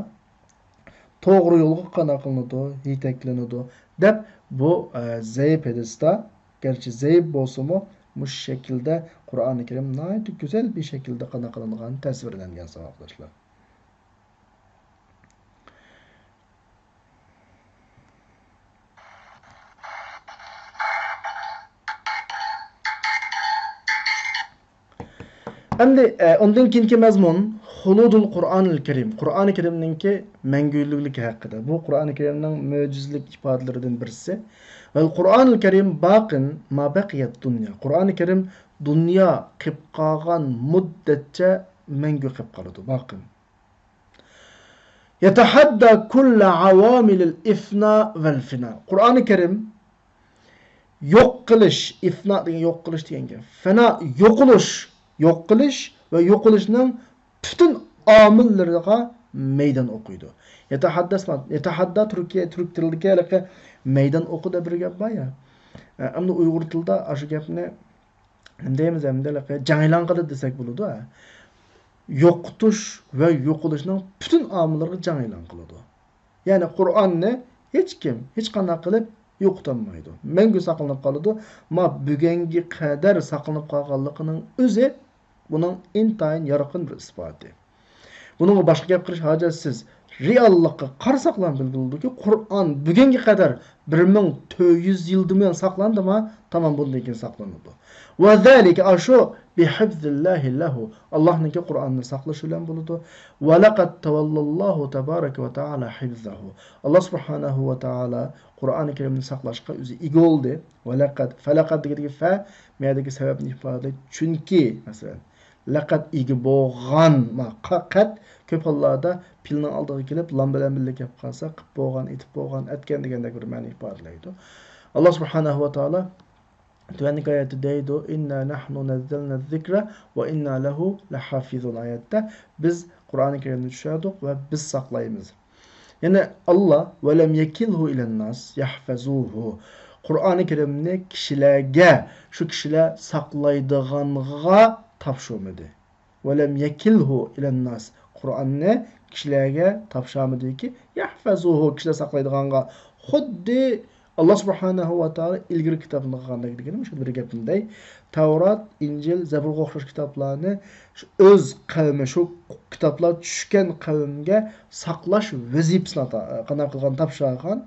توغرا يولغا قانداق قىلىنىدۇ، يېتەكلىنىدۇ دەپ بۇ، ئە، زەئىپ ھەدىستە، گەرچە زەئىپ بولسىمۇ، مۇشۇ شەكىلدە قۇرئانى كەرىم ناھايىتى گۈزەل بىر شەكىلدە قانداق قىلىنغان، تەسۋىرلەنگەن، ساۋاقداشلار. ئەمدى، ئە، ئۇندىن كېيىنكى مەزمۇن، خۇلۇدۇل قۇرئانىل كەرىم، قۇرئانى كەرىمنىڭكى مەڭگۈلۈكلۈكى ھەققىدە. بۇ قۇرئانى كەرىمنىڭ مۆجىزىلىك ئىپادىلىرىدىن بىرسى. ۋەل قۇرئانۇل كەرىم باقىن ما بەقىيەت دۇنيا، قۇرئانى كەرىم دۇنيا قېلىپ قالغان مۇددەتچە مەڭگۈ قېلىپ قالىدۇ، باقىڭ. يتحدى كل عوامل الإفناء والفناء. قۇرئانى كەرىم يوق قىلىش، ئىفنا دېگەن يوق قىلىش دېگەن گەپ. فەنا يوقىلىش، يوق قىلىش ۋە يوقىلىشنىڭ پۈتۈن ئامىللىرىغا مەيدان ئوقۇيدۇ. يتحدى، يتحدى تۈركىيە، تۈرك تىلىدىكى ھېلىقى مەيدان ئوقۇ دەپ بىر گەپ بار يا. ئەمدى ئۇيغۇر تىلىدا ئاشۇ گەپنى نېمە دەيمىز، ئەمدى ھېلىقى جەڭ ئېلان قىلدى دېسەك بولىدۇ. يوقىتىش ۋە يوقىلىشنىڭ پۈتۈن ئامىللىرىغا جەڭ ئېلان قىلىدۇ. يەنى قۇرئاننى ھېچكىم، ھېچقانداق قىلىپ يوقىتالمايدۇ. مەڭگۈ ساقلىنىپ قالىدۇ. ما بۈگۈنگە قەدەر ساقلىنىپ قالغانلىقىنىڭ ئۆزى بۇنىڭ ئىنتايىن يارقىن بىر ئىسپاتى. بۇنىڭغا باشقا گەپ قىلىش ھاجەتسىز. رېئاللىققا قارىساقلا بىلگىلى بولىدۇكى، قۇرئان بۈگۈنگە قەدەر بىر مىڭ تۆت يۈز يىلدىن بۇيان ساقلاندىما؟ تامام بۇندىن كېيىن ساقلىنىدۇ. وذلك، ئاشۇ، بحفظ الله له، ئاللاھنىڭكى قۇرئاننى ساقلىشى بىلەن بولىدۇ. ولقد تولى الله تبارك وتعالى حفظه. ئاللا سۇبھانەھۇ ۋە تائالا قۇرئانى كەرىمنى ساقلاشقا ئۆزى ئىگە بولدى. ۋەلەقەد، فەلەقەد دېگەندىكى فە، مەدىكى سەۋەبنى ئىپادىلەيدۇ. چۈنكى، مەسىلەن، لەقەد ئىگە بولغان، ما، قە-، قەد كۆپ ھاللاردا پېئىلنىڭ ئالدىغا كېلىپ، لام بىلەن بىللە كەپ قالسا، قىپ بولغان، ئېتىپ بولغان، ئەتكەن دېگەندەك بىر مەنە ئىپادىلەيدۇ. ئاللا سۇبھانەھۇ ۋە تائالا تۆۋەندىكى ئايەتتە دەيدۇ، إنا نحن نزلنا الذكر وإنا له لحافظون. ئايەتتە، بىز قۇرئانى كەرىمنى چۈشۈردۇق ۋە بىز ساقلايمىز. يەنە ئاللا، ولم يكله إلى الناس يحفظوه. قۇرئانى كەرىمنى كىشىلەرگە، شۇ كىشىلەر ساقلايدىغانغا تاپشۇرمىدى. ولم يكله إلى الناس. قۇرئاننى كىشىلەرگە تاپشۇرمىدىكى، يحفظوه، كىشىلەر ساقلايدىغانغا. خۇددى ئاللا سۇبھانەھۇ ۋە تائالا ئىلگىرى كىتابنى قىلغاندەك دېگىنىمۇ شۇ بىر گەپنى دەي. تەۋرات، ئىنجىل، زەبۇرغا ئوخشاش كىتابلارنى شۇ ئۆز قەۋمى، شۇ كىتابلار چۈشكەن قەۋمگە ساقلاش ۋەزىپىسىنى ئاتا-، قانداق قىلغان، تاپشۇرغان.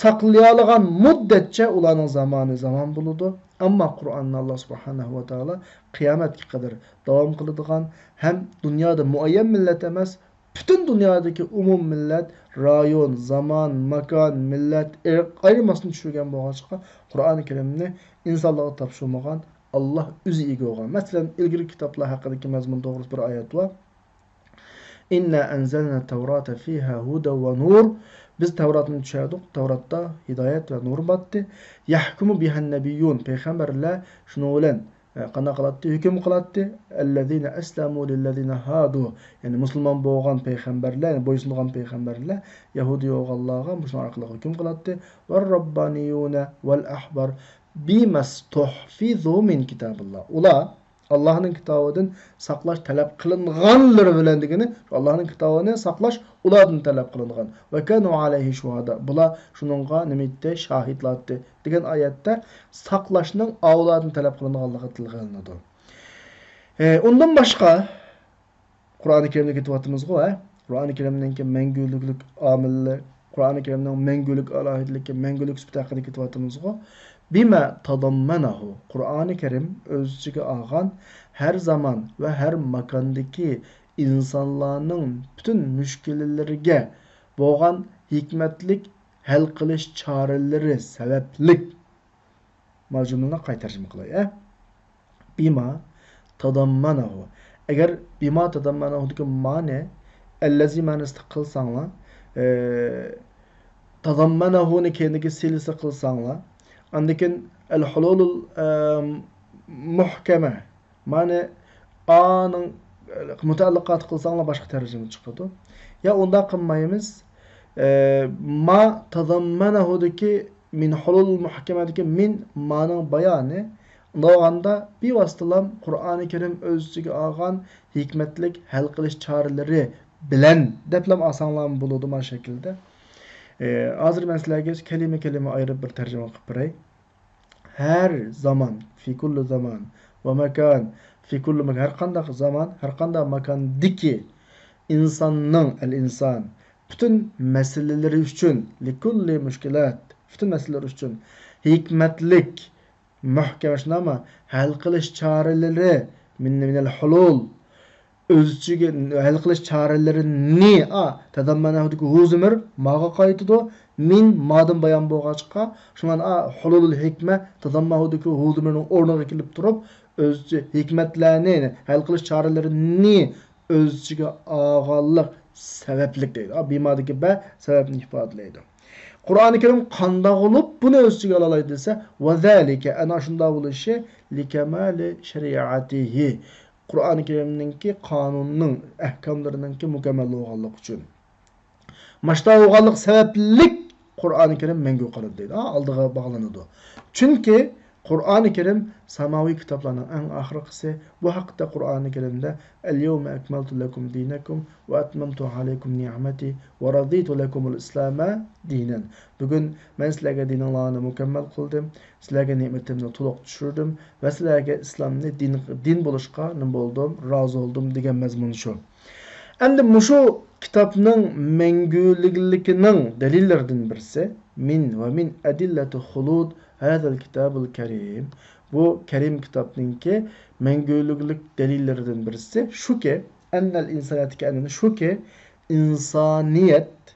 ساقلىيالىغان مۇددەتچە ئۇلارنىڭ زامانى زامان بولىدۇ. ئەمما قۇرئاننى ئاللا سۇبھانەھۇ ۋە تائالا قىيامەتكە قەدەر داۋام قىلىدىغان ھەم دۇنيادا مۇئەييەن مىللەت ئەمەس، پۈتۈن دۇنيادىكى ئومۇم مىللەت، رايون، زامان، ماكان، مىللەت، ئىرق ئايرىماستىن چۈشۈرگەن بولغاچقا، قۇرئانى كەرىمنى ئىنسانلارغا تاپشۇرمىغان ئاللا ئۆزى ئىگە بولغان. مەسىلەن، ئىلگىرىكى كىتابلار ھەققىدىكى مەزمۇن توغرىسىدا بىر ئايەت بار. إنا أنزلنا التوراة فيها هدى ونور. بىز تەۋراتنى چۈشۈردۇق، تەۋراتتا ھىدايەت ۋە نۇر باتتى. يحكم بها النبيون، پەيغەمبەرلەر شۇنىڭ بىلەن، ئە، قانداق قىلاتتى؟ ھۆكۈم قىلاتتى. الذين أسلموا للذين هادوا، يەنى مۇسۇلمان بولغان پەيغەمبەرلەر، يەنى بويسۇنغان پەيغەمبەرلەر يەھۇدىي بولغانلارغا مۇشۇنىڭ ئارقىلىق ھۆكۈم قىلاتتى. والربانيون والأحبار بما استحفظوا من كتاب الله. ئۇلار ئاللاھنىڭ كىتابىدىن ساقلاش تەلەپ قىلىنغانلىرى بىلەن دېگىنى، شۇ ئاللاھنىڭ كىتابىنى ساقلاش ئۇلاردىن تەلەپ قىلىنغان. وكانوا عليه شهداء. بۇلار شۇنىڭغا نېمە ئىدى؟ شاھىتلار ئىدى دېگەن ئايەتتە ساقلاشنىڭ ئاۋۇلاردىن تەلەپ قىلىنغانلىقى تىلغا ئېلىنىدۇ. ئە، ئۇندىن باشقا، قۇرئانى كەرىمدە كېتىۋاتىمىزغۇ، ھە؟ قۇرئانى كەرىمنىڭكى مەڭگۈلۈكلۈك ئامىللىرى، قۇرئانى كەرىمنىڭ مەڭگۈلۈك ئالاھىدىلىكى، مەڭگۈلۈك سۈپىتى ھەققىدە كېتىۋاتىمىزغۇ. بما تضمنه. قۇرئانى كەرىم ئۆز ئىچىگە ئالغان ھەر زامان ۋە ھەر ماكاندىكى ئىنسانلارنىڭ پۈتۈن مۈشكۈلىلىرىگە بولغان ھېكمەتلىك ھەل قىلىش چارىلىرى سەۋەبلىك. مانا جۈملىنى قايتا تەرجىمە قىلاي، ئە. بما تضمنه. ئەگەر بما تضمنه دىكى مانى، الذي مانىسىدا قىلساڭلار، ئە، تضمنه نى كەينىدىكى سىلىسى قىلساڭلار، ئاندىن كېيىن الحلول، ئە، محكمة، مانى ئانىڭ مۇتەئەللىقاتى قىلساڭلار باشقا تەرجىمە چىقىدۇ. يا ئۇنداق قىلمايمىز. ئە، ما تضمنه دىكى من حلول المحكمة دىكى من مانىڭ بايانى. ئۇنداق بولغاندا بىۋاسىتىلا قۇرئانى كەرىم ئۆز ئىچىگە ئالغان ھېكمەتلىك ھەل قىلىش چارىلىرى بىلەن دەپلا ئالساڭلارمۇ بولىدۇ مانا شەكىلدە. ئە، ھازىر مەن سىلەرگە كەلىمە كەلىمە ئايرىپ بىر تەرجىمە قىلىپ بېرەي. ھەر زامان، في كل زمان، ومكان، في كل مكان، ھەر قانداق زامان، ھەر قانداق ماكاندىكى ئىنساننىڭ، الإنسان، پۈتۈن مەسىلىلىرى ئۈچۈن، لكل مشكلات، پۈتۈن مەسىلىلىرى ئۈچۈن ھېكمەتلىك، مۇھكەم، شۇنداقمۇ؟ ھەل قىلىش چارىلىرى، من، من الحلول، ئۆز ئىچىگە ھەل قىلىش چارىلىرىنى، ئا، تەزەممەنەھۇدىكى ھۇ زىمىر ماغا قايتىدۇ. مىن مادىن بايان بولغاچقا، شۇڭا، ئا، ھۇلۇلۇل ھېكمە تەزەممەنەھۇدىكى ھۇ زىمىرنىڭ ئورنىغا كېلىپ تۇرۇپ، ئۆز ئىچىگە ھېكمەتلەرنى، ھەل قىلىش چارىلىرىنى ئۆز ئىچىگە ئالغانلىق سەۋەبلىك دەيدۇ. بىمادىكى بە سەۋەبنى ئىپادىلەيدۇ. قۇرئانى كەرىم قانداق بولۇپ بۇنى ئۆز ئىچىگە ئالالايدۇ دېسە، ۋەزالىكە، ئەنە شۇنداق بولۇشى، لىكەمالى شەرىئەتىھى، قۇرئانى كەرىمنىڭكى قانۇننىڭ، ئەھكاملىرىنىڭكى مۇكەممەل بولغانلىقى ئۈچۈن. ماشتا بولغانلىق سەۋەبلىك قۇرئانى كەرىم مەڭگۈ قالىدۇ دەيدۇ. ھا، ئالدىغا باغلىنىدۇ. چۈنكى قۇرئانى كەرىم ساماۋىي كىتابلارنىڭ ئەڭ ئاخىرقىسى. بۇ ھەقتە قۇرئانى كەرىمدە، ئەل يەۋمە ئەكمەلتۇ لەكۇم دىنەكۇم ۋە ئەتمەمتۇ ئەلەيكۇم نىئمەتى ۋە رەزىتۇ لەكۇمۇل ئىسلامە دىنەن. بۈگۈن مەن سىلەرگە دىنىڭلارنى مۇكەممەل قىلدىم، سىلەرگە نېمىتىمنى تولۇق چۈشۈردۈم ۋە سىلەرگە ئىسلامنى دىن، دىن بولۇشقا نېمە بولدۇم، رازى بولدۇم دېگەن مەزمۇن شۇ. ئەمدى مۇشۇ كىتابنىڭ مەڭگۈلۈكلۈكىنىڭ دەلىللىرىدىن بىرسى، مىن ۋە مىن ئەدىللەتى خۇلۇد ھازەل كىتابىل كەرىم. بۇ كەرىم كىتابنىڭكى مەڭگۈلۈكلۈك دەلىللىرىدىن بىرسى شۇكى، ئەننەل ئىنسانىيەتكە ئەننەن شۇكى، ئىنسانىيەت،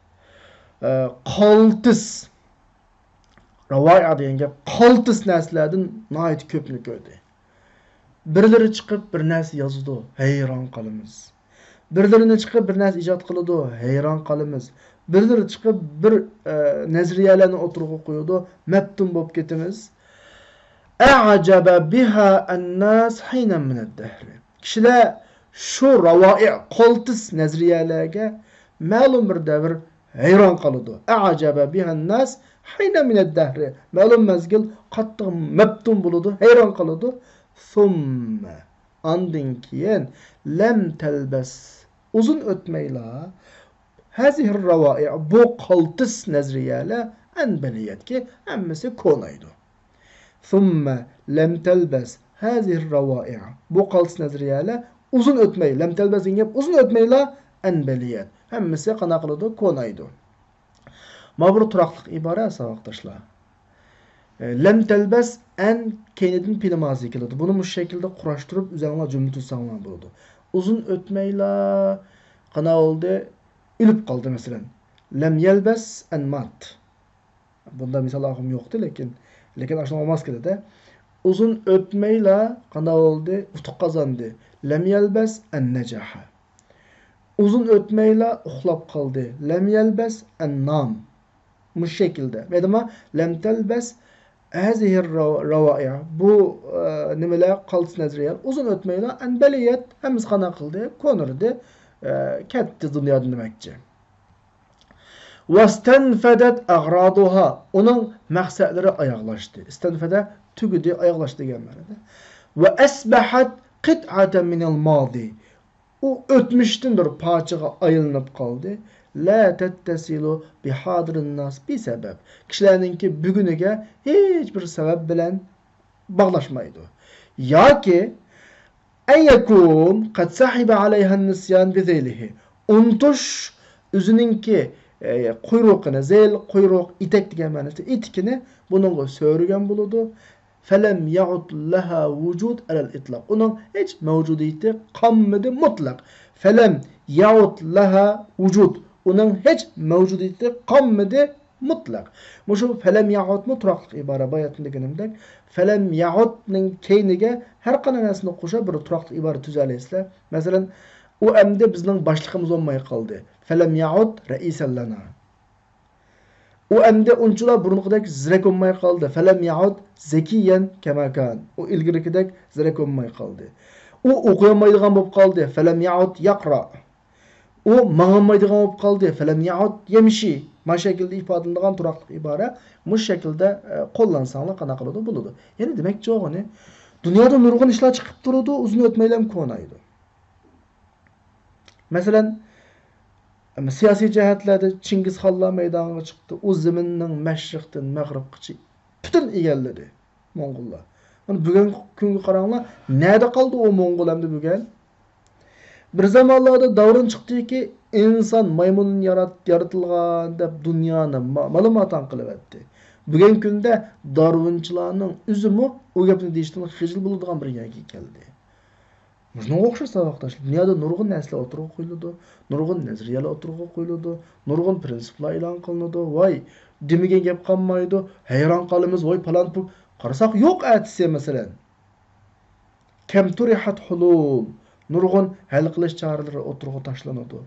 ئە، قالتىس، رەۋائىئ دېگەن گەپ، قالتىس نەرسىلەردىن ناھايىتى كۆپنى كۆردى. بىرلىرى چىقىپ بىر نەرسە يازىدۇ، ھەيران قالىمىز. بىرلىرىنى چىقىپ بىر نەرسە ئىجاد قىلىدۇ، ھەيران قالىمىز. بىرلىرى چىقىپ بىر، ئە، نەزەرىيەلەرنى ئوتتۇرىغا قويىدۇ، مەپتۇن بولۇپ كېتىمىز. ئەجەبە بىھا ئەنناس ھىنەن مىنەد دەھرى. كىشىلەر شۇ رەۋائىئ، قالتىس نەزەرىيەلەرگە مەلۇم بىر دەۋر ھەيران قالىدۇ. ئەجەبە بىھەن ناس ھىنەن مىنەد دەھرى. مەلۇم مەزگىل قاتتىق مەپتۇن بولىدۇ، ھەيران قالىدۇ. ثم، ئاندىن كېيىن، لەم تەلبەس، ئۇزۇن ئۆتمەيلا، ھازىھىر رەۋائىئ، بۇ قالتىس نەزەرىيەلەر، ئەن بەلىيەتكى، ھەممىسى كونايدۇ. ثم لم تلبث هذه الروائع. بۇ قالتىس نەزەرىيەلەر ئۇزۇن ئۆتمەي، لم تلبث دېگەن گەپ ئۇزۇن ئۆتمەيلا، ئەن بەلىيەت، ھەممىسى قانداق قىلىدۇ؟ كونايدۇ. مانا بۇ تۇراقلىق ئىبارە، ساۋاقداشلار. ئە، لم تلبث، ئەن كەينىدىن پېئىل مازى كېلىدۇ. بۇنى مۇشۇ شەكىلدە قۇراشتۇرۇپ ئۆزۈڭلار جۈملە تۈزسەڭلار بولىدۇ. ئۇزۇن ئۆتمەيلا قانداق بولدى؟ ئۆلۈپ قالدى، مەسىلەن. لم يلبث أن مات. بۇنداق مىسال ئاغۇم يوقتى، لېكىن، لېكىن ئاشۇنىڭغا ماس كېلىدۇ. ئۇزۇن ئۆتمەيلا قانداق بولدى؟ ئۇتۇق قازاندى. لم يلبث أن نجح. ئۇزۇن ئۆتمەيلا ئۇخلاپ قالدى. لم يلبث أن نام. مۇشۇ شەكىلدە. مەدىما لم تلبث هذه الرو-، روائع. بۇ، ئە، نېمىلەر، قالتىس نەزەرىيە. ئۇزۇن ئۆتمەيلا، ئەن بەلىيەت، ھەممىسى قانداق قىلدى؟ كونىدى، ئە، كەتتى دۇنيادىن دېمەكچى. واستنفدت أغراضها، ئۇنىڭ مەقسەتلىرى ئاياغلاشتى. ئىستەنفەدە، تۈگىدى، ئاياغلاشتى دېگەن مەنىدە. وأصبحت قطعة من الماضي، ئۇ ئۆتمۈشتىن بىر پارچىغا ئايلىنىپ قالدى. لا تتصل بحاضر الناس بسبب، كىشىلەرنىڭكى بۈگۈنىگە ھېچ بىر سەۋەب بىلەن باغلاشمايدۇ. ياكى أن يكون قد سحب عليها النسيان بذيله، ئۇنتۇش ئۆزىنىڭكى، ئە، قۇيرۇقىنى، زەيل، قۇيرۇق، ئېتەك دېگەن مەنىسى، ئېتىكىنى بۇنىڭغا سۆرىگەن بولىدۇ. فلم يعد لها وجود على الإطلاق، ئۇنىڭ ھېچ مەۋجۇدىيىتى قالمىدى مۇتلەق. فلم يعد لها وجود، ئۇنىڭ ھېچ مەۋجۇدىيىتى قالمىدى مۇتلەق. مۇشۇ فلم يعد مۇ تۇراقلىق ئىبارە، باياتىن دېگىنىمدەك، فلم يعد نىڭ كەينىگە ھەر قانداق نەرسىنى قوشۇپ بىر تۇراقلىق ئىبارە تۈزەلەيسىلەر. مەسىلەن، ئۇ ئەمدى بىزنىڭ باشلىقىمىز بولماي قالدى. فلم يعد رئيسا لنا. ئۇ ئەمدى ئۇنچىلا بۇرۇنقىدەك زېرەك بولماي قالدى. فلم يعد ذكيا كما كان. ئۇ ئىلگىرىكىدەك زېرەك بولماي قالدى. ئۇ ئوقۇيالمايدىغان بولۇپ قالدى. فلم يعد يقرأ. ئۇ ماڭالمايدىغان بولۇپ قالدى. فلم يعد يمشي. مانا شەكىلدە ئىپادىلىنىدىغان تۇراقلىق ئىبارە مۇشۇ شەكىلدە، ئە، قوللانساڭلار قانداق قىلىدۇ؟ بولىدۇ. يەنى دېمەكچى بولغىنى، دۇنيادا نۇرغۇن ئىشلار چىقىپ تۇرىدۇ، ئۇزۇن ئۆتمەيلا كونايدۇ. مەسىلەن، سىياسىي جەھەتلەردە چىڭگىزخانلار مەيدانغا چىقتى. ئۇ زېمىننىڭ مەشرىقتىن مەغرىبقىچە پۈتۈن ئىگىلىدى موڭغۇللار. مانا بۈگۈنكى كۈنگە قاراڭلار، نەدە قالدى ئۇ موڭغۇل ئەمدى بۈگۈن؟ بىر زامانلاردا داۋرىن چىقتىكى، ئىنسان مايمۇندىن يارات-، يارىتىلغان دەپ دۇنيانى ما-، مالا-ماتان قىلىۋەتتى. بۈگۈنكى كۈندە دارۋىنچىلارنىڭ ئۆزىمۇ ئۇ گەپنى دېيىشتىن خىجىل بولىدىغان بىر يەرگە كەلدى. مۇشۇنىڭغا ئوخشاش ساۋاقداشلار، دۇنيادا نۇرغۇن نەرسىلەر ئوتتۇرىغا قويۇلىدۇ، نۇرغۇن نەزەرىيەلەر ئوتتۇرىغا قويۇلىدۇ، نۇرغۇن پىرىنسىپلار ئېلان قىلىنىدۇ. ۋاي، دېمىگەن گەپ قالمايدۇ، ھەيران قالىمىز، ۋاي، پالان پۇ-، قارىساق يوق ئەتىسى، مەسىلەن. كم طرحت حلول، نۇرغۇن ھەل قىلىش چارىلىرى ئوتتۇرىغا تاشلىنىدۇ.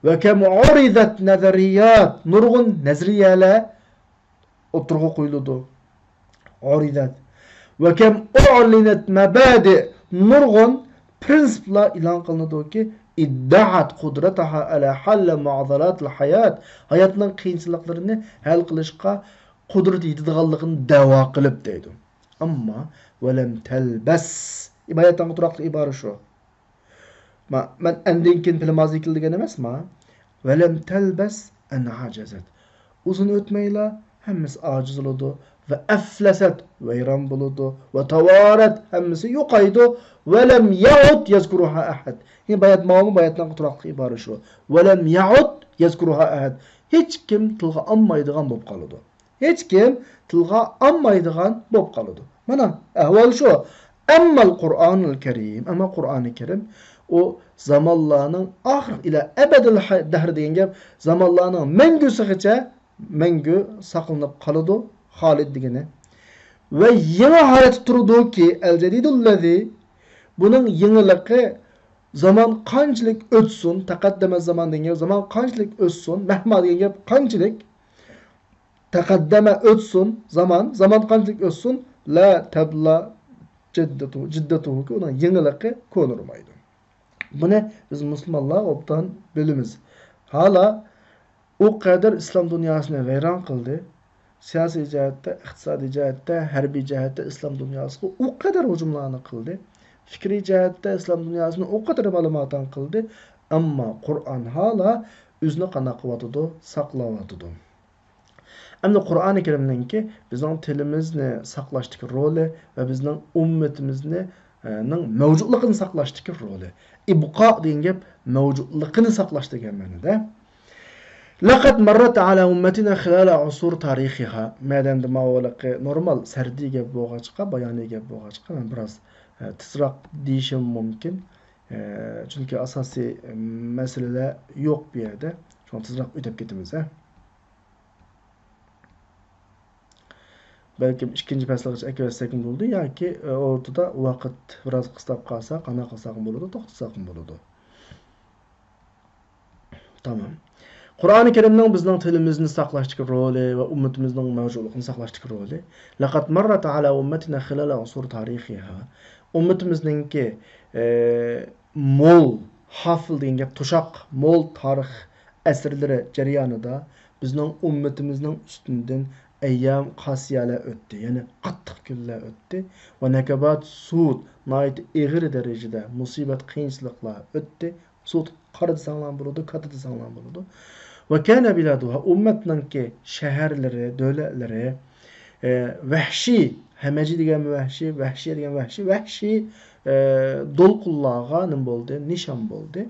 وكم عرضت نظريات، نۇرغۇن نەزەرىيەلەر ئوتتۇرىغا قويۇلىدۇ. عرضت. وكم أعلنت مبادئ، نۇرغۇن پرىنسىپلار ئېلان قىلىنىدۇكى، ادعت قدرتها على حل معضلات الحياة، ھاياتنىڭ قىيىنچىلىقلىرىنى ھەل قىلىشقا قۇدرىتى يېتىدىغانلىقىنى دەۋا قىلىپ دەيدۇ. ئەمما ولم تلبث، ئىبارەتنىڭ تۇراقلىق ئىبارە شۇ. ما، مەن ئەندىن كېيىن بىلىم ھازىر كېلىدىغان ئەمەسما. ولم تلبث أن عجزت. ئۇزۇن ئۆتمەيلا ھەممىسى ئاجىز بولىدۇ. وأفلست، ۋەيران بولىدۇ. وتوارت، ھەممىسى يوقايدۇ. ولم يعد يذكرها أحد. يەنى بايات ماۋۇمۇ باياتنىڭ تۇراقلىق ئىبارە شۇ. ولم يعد يذكرها أحد. ھېچكىم تىلغا ئالمايدىغان بولۇپ قالىدۇ. ھېچكىم تىلغا ئالمايدىغان بولۇپ قالىدۇ. مانا ئەھۋال شۇ. أما القرآن الكريم، ئەمما قۇرئانى كەرىم، ئۇ زامانلارنىڭ ئاخىر، إلى أبد الدهر دېگەن گەپ، زامانلارنىڭ مەڭگۈسىغىچە مەڭگۈ ساقلىنىپ قالىدۇ، خالىد دېگىنى. ۋە يېڭى ھالەتتە تۇرىدۇكى، الجديد الذي، بۇنىڭ يېڭىلىقى زامان قانچىلىك ئۆتسۇن، تەقەددەمە زامان دېگەن گەپ، زامان قانچىلىك ئۆتسۇن، مەھما دېگەن گەپ قانچىلىك، تەقەددەمە ئۆتسۇن زامان، زامان قانچىلىك ئۆتسۇن، لا تبلى جدته، جدته، ئۇنىڭ يېڭىلىقى كونىرىمايدۇ. بۇنى بىز مۇسۇلمانلار ئوبدان بىلىمىز. ھالا ئۇ قەدەر ئىسلام دۇنياسىنى ۋەيران قىلدى، سىياسىي جەھەتتە، ئىقتىسادىي جەھەتتە، ھەربىي جەھەتتە ئىسلام دۇنياسىغا ئۇ قەدەر ھۇجۇملارنى قىلدى، فىكرىي جەھەتتە ئىسلام دۇنياسىنى ئۇ قەدەر مالىماتاڭ قىلدى، ئەمما قۇرئان ھالا ئۆزىنى قانداق قىلىۋاتىدۇ؟ ساقلاۋاتىدۇ. ئەمدى قۇرئانى كەرىمنىڭكى بىزنىڭ تىلىمىزنى ساقلاشتىكى رولى ۋە بىزنىڭ ئۈممىتىمىزنى، ئە، نىڭ مەۋجۇتلۇقىنى ساقلاشتىكى رولى. ئىبقا دېگەن گەپ مەۋجۇتلۇقىنى ساقلاش دېگەن مەنىدە. لقد مرت على أمتنا خلال عصور تاريخها. مەدەندە ماۋۇلىقى نورمال سەردىي گەپ بولغاچقا، بايانىي گەپ بولغاچقا، مەن بىراز، ئە، تېزراق دېيىشىم مۇمكىن. ئە، چۈنكى ئاساسىي مەسىلىلەر يوق بۇ يەردە. شۇڭا تېزراق ئۆتۈپ كېتىمىز، ھە. بەلكىم ئىككىنچى پەسىلگىچە ئەكىۋەتسەكمۇ بولىدۇ ياكى، ئە، ئورتىدا ۋاقىت بىراز قىستاپ قالسا، قانداق قىلساقمۇ بولىدۇ، توختىتساقمۇ بولىدۇ. تامام. قۇرئانى كەرىمنىڭ بىزنىڭ تىلىمىزنى ساقلاشتىكى رولى ۋە ئۈممىتىمىزنىڭ مەۋجۇتلۇقىنى ساقلاشتىكى رولى. لقد مرت على أمتنا خلال عصور تاريخها. ئۈممىتىمىزنىڭكى، ئە، مول، ھافىل دېگەن گەپ توشاق، مول تارىخ ئەسىرلىرى جەريانىدا بىزنىڭ ئۈممىتىمىزنىڭ ئۈستىدىن ئەييام قاسىيەلەر ئۆتتى، يەنى قاتتىق كۈنلەر ئۆتتى. ۋە نەكەبات سۇد، ناھايىتى ئېغىر دەرىجىدە مۇسىبەت، قىيىنچىلىقلار ئۆتتى. سۇد قارا دېسەڭلار بولىدۇ، كاتتا دېسەڭلار بولىدۇ. ۋە كانە بىلادۇھا، ئۈممەتنىڭكى شەھەرلىرى، دۆلەتلىرى، ئە، ۋەھشىي، ھەمەجە دېگەنمۇ ۋەھشىي، ۋەھشىيە دېگەن ۋەھشىي، ۋەھشىي، ئە، دولقۇنلارغا نېمە بولدى؟ نىشان بولدى.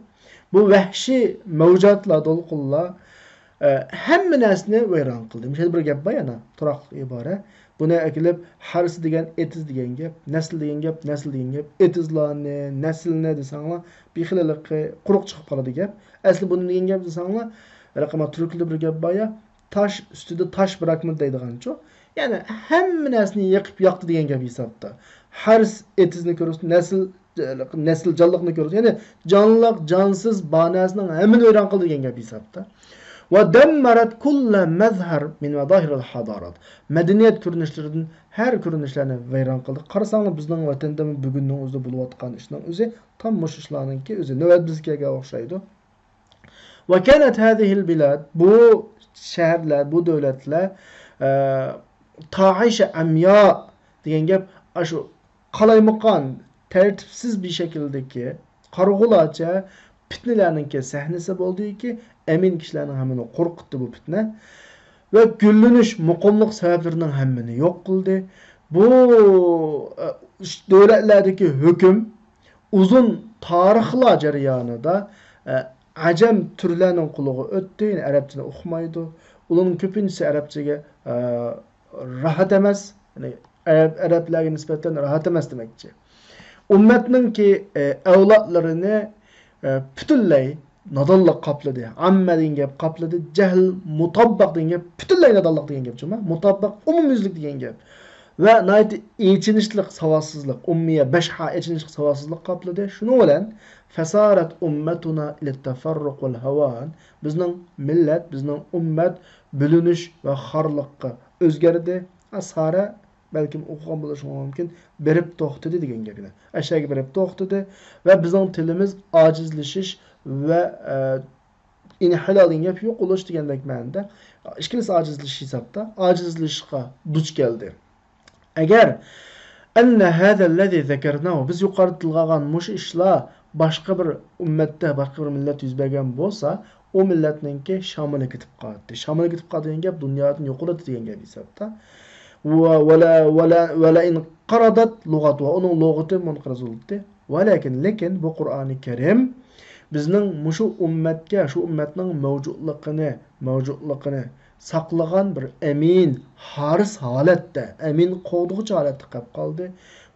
بۇ ۋەھشىي مەۋجۇتلار، دولقۇنلار، ئە، ھەممە نەرسىنى ۋەيران قىلدى. مۇشۇ يەردە بىر گەپ بار يەنە، تۇراقلىق ئىبارە. بۇنى ئەكېلىپ، ھەرس دېگەن ئېتىز دېگەن گەپ، نەسل دېگەن گەپ، نەسىل دېگەن گەپ، ئېتىزلارنى، نەسىلنى دېسەڭلار، بىخېلىلىقى قۇرۇق چىقىپ قالىدۇ گەپ. ئەسلى بۇ نېمە دېگەن گەپ دېسەڭلار، ھېلىقى ما تۈركلەردە بىر گەپ بار يا، تاش ئۈستىدە تاش بىراكمىدى دەيدىغانچۇ. يەنى ھەممە نەرسىنى يېقىپ ياقتى دېگەن گەپ ھېسابتا. ھەرس ئېتىزنى كۆرسىتىپ، نەسىل، نەسىل جانلىقنى كۆرسىتىپ، يەنى جانلىق، جانسىز بار نەرسىنىڭ ھەممىنى ۋەيران قىلدى دېگەن گەپ ھېسابتا. ودمرت كل مظهر من مظاهر الحضارات. مەدەنىيەت كۆرۈنۈشلىرىدىن ھەر كۆرۈنۈشلەرنى ۋەيران قىلدى. قارىساڭلار بىزنىڭ ۋەتەندىمۇ بۈگۈننىڭ ئۆزىدە بولۇۋاتقان ئىشنىڭ ئۆزى تام مۇشۇ ئىشلارنىڭكى ئۆزى. نۆۋەت بىزگە كەلگەن ئوخشايدۇ. وكانت هذه البلاد، بۇ شەھەرلەر، بۇ دۆلەتلەر، ئە، تعيش عمياء دېگەن گەپ، ئاشۇ قالايمىقان، تەرتىپسىز بىر شەكىلدىكى قارىغۇلارچە پىتنىلەرنىڭكى سەھنىسى بولدىكى، ئەمىن كىشىلەرنىڭ ھەممىنى قورقۇتتى بۇ پىتنە. ۋە گۈللىنىش، مۇقىملىق سەۋەبلىرىنىڭ ھەممىنى يوق قىلدى. بۇ، ئە، دۆلەتلەردىكى ھۆكۈم ئۇزۇن تارىخلار جەريانىدا، ئە، ئەجەم تۈرلەرنىڭ قولىغا ئۆتتى، يەنى ئەرەبچىنى ئۇقمايدۇ. ئۇلارنىڭ كۆپىنچىسى ئەرەبچىگە، ئە، راھەت ئەمەس، يەنى ئەرەب، ئەرەبلەرگە نىسبەتەن راھەت ئەمەس دېمەكچى. ئۈممەتنىڭكى، ئە، ئەۋلادلىرىنى، ئە، پۈتۈنلەي نادانلىق قاپلىدى. ئاممە دېگەن گەپ قاپلىدى. جەھل، مۇتاببەق دېگەن گەپ پۈتۈنلەي نادانلىق دېگەن گەپ جۇما. مۇتاببەق ئومۇميۈزلۈك دېگەن گەپ. ۋە ناھايىتى ئېچىنىشلىق ساۋاتسىزلىق، ئۇممىيە، بەشھا، ئېچىنىشلىق ساۋاتسىزلىق قاپلىدى. شۇنىڭ بىلەن فەسارەت ئۇممەتۇنا ئىلەت تەفەررۇق ۋەل ھەۋان، بىزنىڭ مىللەت، بىزنىڭ ئۈممەت بۆلۈنۈش ۋە خارلىققا ئۆزگەردى. سارە بەلكىم ئوقۇغان بولۇشىڭىز مۇمكىن، بېرىپ توختىدى دېگەن گەپنى. ئەشەگە بېرىپ توختىدى ۋە بىزنىڭ تىلىمىز ئاجىزلىشىش ۋە، ئە، ئىنھىلا دېگەن گەپ يوقىلىش دېگەندەك مەنىدە. ئىككىلىسى ئاجىزلىشىش ھېسابتا، ئاجىزلىشىشقا دۇچ كەلدى. ئەگەر، ئەننە ھەزەللەزى زەكەرناھۇ، بىز يۇقىرىدا تىلغا ئالغان مۇشۇ ئىشلار باشقا بىر ئۈممەتتە، باشقا بىر مىللەتتە يۈز بەرگەن بولسا، ئۇ مىللەتنىڭكى شامىلى كېتىپ قالاتتى. شامىلى كېتىپ قالدى دېگەن گەپ دۇنيادىن يوقىلىدۇ دېگەن گەپ ھېسابتا. ۋە، ۋەلە، ۋەلە، ۋەلە ئىن قارادەت لۇغەتۇھا، ئۇنىڭ لۇغىتى مۇنقەرىز بولاتتى. ۋەلەكىن، لېكىن بۇ قۇرئانى كەرىم بىزنىڭ مۇشۇ ئۈممەتكە، شۇ ئۈممەتنىڭ مەۋجۇتلۇقىنى، مەۋجۇتلۇقىنى ساقلىغان بىر ئەمىن، ھارىس ھالەتتە، ئەمىن قوغدىغۇچى ھالەتتە قېلىپ قالدى.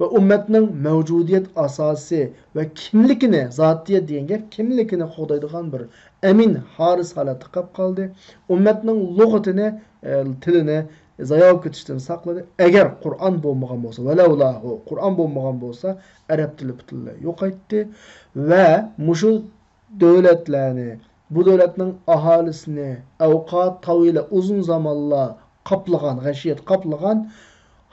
ۋە ئۈممەتنىڭ مەۋجۇدىيەت ئاساسى ۋە كىملىكىنى، زاتىيەت دېگەن گەپ، كىملىكىنى قوغدايدىغان بىر ئەمىن، ھارىس ھالەتتە قېلىپ قالدى. ئۈممەتنىڭ لۇغىتىنى، ئە، تىلىنى زايا بولۇپ كېتىشتىن ساقلىدى. ئەگەر قۇرئان بولمىغان بولسا، ۋەلەۋلاھۇ، قۇرئان بولمىغان بولسا، ئەرەب تىلى پۈتۈنلەي يوقايتتى. ۋە مۇشۇ دۆلەتلەرنى، بۇ دۆلەتنىڭ ئاھالىسىنى ئەۋقات تاۋىلە، ئۇزۇن زامانلار قاپلىغان، غەشىيەت قاپلىغان،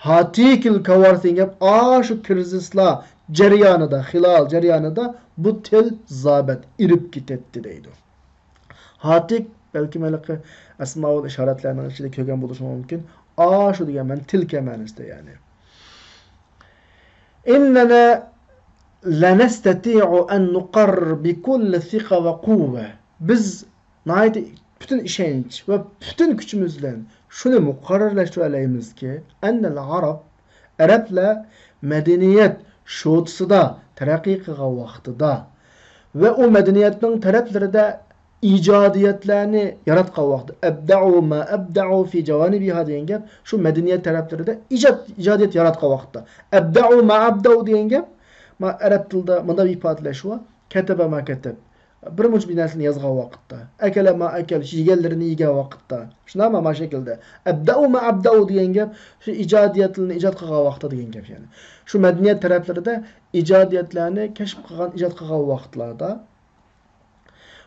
ھاتىكىل كاۋارىس دېگەن گەپ، ئاشۇ كىرىزىسلار جەريانىدا، خىلال جەريانىدا بۇ تىل زابەت ئېرىپ كېتەتتى دەيدۇ. ھاتىك، بەلكىم ھېلىقى ئەسماۋۇل ئىشارەتلەرنىڭ ئىچىدە كۆرگەن بولۇشىڭىز مۇمكىن. ئاشۇ دېگەن مەن تىل كەمەنىسىدە، يەنى. ئىننەنە لەنەستەتىئۇ ئەن نۇقەرر بىكۇللى سىقە ۋە قۇۋۋە. بىز ناھايىتى پۈتۈن ئىشەنچ ۋە پۈتۈن كۈچىمىز بىلەن شۇنى مۇقەررەرلەشتۈرەلەيمىزكى، ئەننەل ئەرەب، ئەرەبلەر مەدەنىيەت شوتىسىدا تەرەققىي قىلغان ۋاقتىدا ۋە ئۇ مەدەنىيەتنىڭ تەرەپلىرىدە ئىجادىيەتلەرنى ياراتقان ۋاقتىدا، ئەبدەئۇ ما ئەبدەئۇ فى جاۋانىبىھا دېگەن گەپ، شۇ مەدەنىيەت تەرەپلىرىدە ئىجاد، ئىجادىيەت ياراتقان ۋاقىتتا. ئەبدەئۇ ما ئەبدەئۇ دېگەن گەپ، ما ئەرەب تىلىدا مۇنداق بىر ئىپادىلەش بار، كەتەبە ما كەتەب. بىر مۇنچە بىر نەرسىنى يازغان ۋاقىتتا. ئەكەلە ما ئەكەل، شۇ يېگەنلىرىنى يېگەن ۋاقىتتا. شۇنداقمۇ؟ ما شەكىلدە. ئەبدەئۇ ما ئەبدەئۇ دېگەن گەپ، شۇ ئىجادىيەتلەرنى ئىجاد قىلغان ۋاقىتتا دېگەن گەپ يەنى. شۇ مەدەنىيەت تەرەپلىرىدە ئىجادىيەتلەرنى كەشىپ قىلغان، ئىجاد قىلغان ۋاقىتلاردا.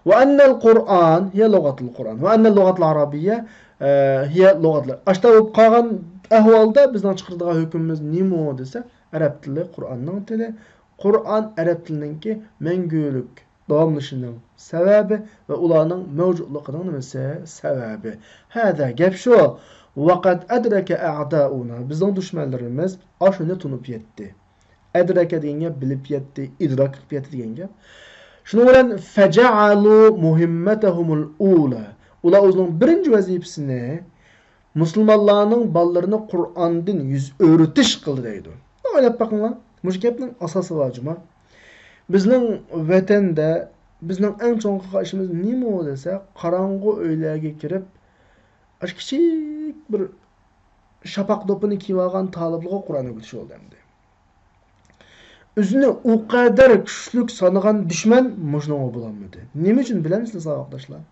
ۋە ئەننەل قۇرئان ھىيە لۇغەتۇل قۇرئان. ۋە ئەننەل لۇغەتۇل ئەرەبىيە، ئە، ھىيە لۇغەتۇل. ئاشۇنداق بولۇپ قالغان ئەھۋالدا بىزنىڭ چىقىرىدىغان ھۆكمىمىز نېمە دېسە، ئەرەب تىلى قۇرئاننىڭ تىلى. قۇرئان ئەرەب تىلىنىڭكى مەڭگۈلۈك داۋاملىشىشىنىڭ سەۋەبى ۋە ئۇلارنىڭ مەۋجۇتلۇقىنىڭ نېمىسى؟ سەۋەبى. ھەدە، گەپ شۇ. ۋەقەد ئەدرەكە ئەئداؤنا، بىزنىڭ دۈشمەنلىرىمىز ئاشۇنى تونۇپ يەتتى. ئەدرەكە دېگەن گەپ بىلىپ يەتتى، ئىدراك قىلىپ يەتتى دېگەن گەپ. شۇنىڭ بىلەن فەجەئەلۇ مۇھىممەتەھۇمۇل ئۇلا. ئۇلار ئۆزىنىڭ بىرىنچى ۋەزىپىسىنى مۇسۇلمانلارنىڭ بالىلىرىنى قۇرئاندىن يۈز ئۆرۈتۈش قىلدى دەيدۇ. ئويلاپ بېقىڭلار، مۇشۇ گەپنىڭ ئاساسى بار جۇما. بىزنىڭ ۋەتەندە بىزنىڭ ئەڭ چوڭ قىلغان ئىشىمىز نېمە دېسە، قاراڭغۇ ئۆيلەرگە كىرىپ، ئاشۇ كىچىك بىر شاپاق دوپپىنى كىيىۋالغان تالىپلارغا قۇرئان ئۆگىتىش بولدى ئەمدى. ئۆزىنى ئۇ قەدەر كۈچلۈك سانىغان دۈشمەن مۇشۇنىڭغا بولالمىدى. نېمە ئۈچۈن بىلەمسىلەر، ساۋاقداشلار؟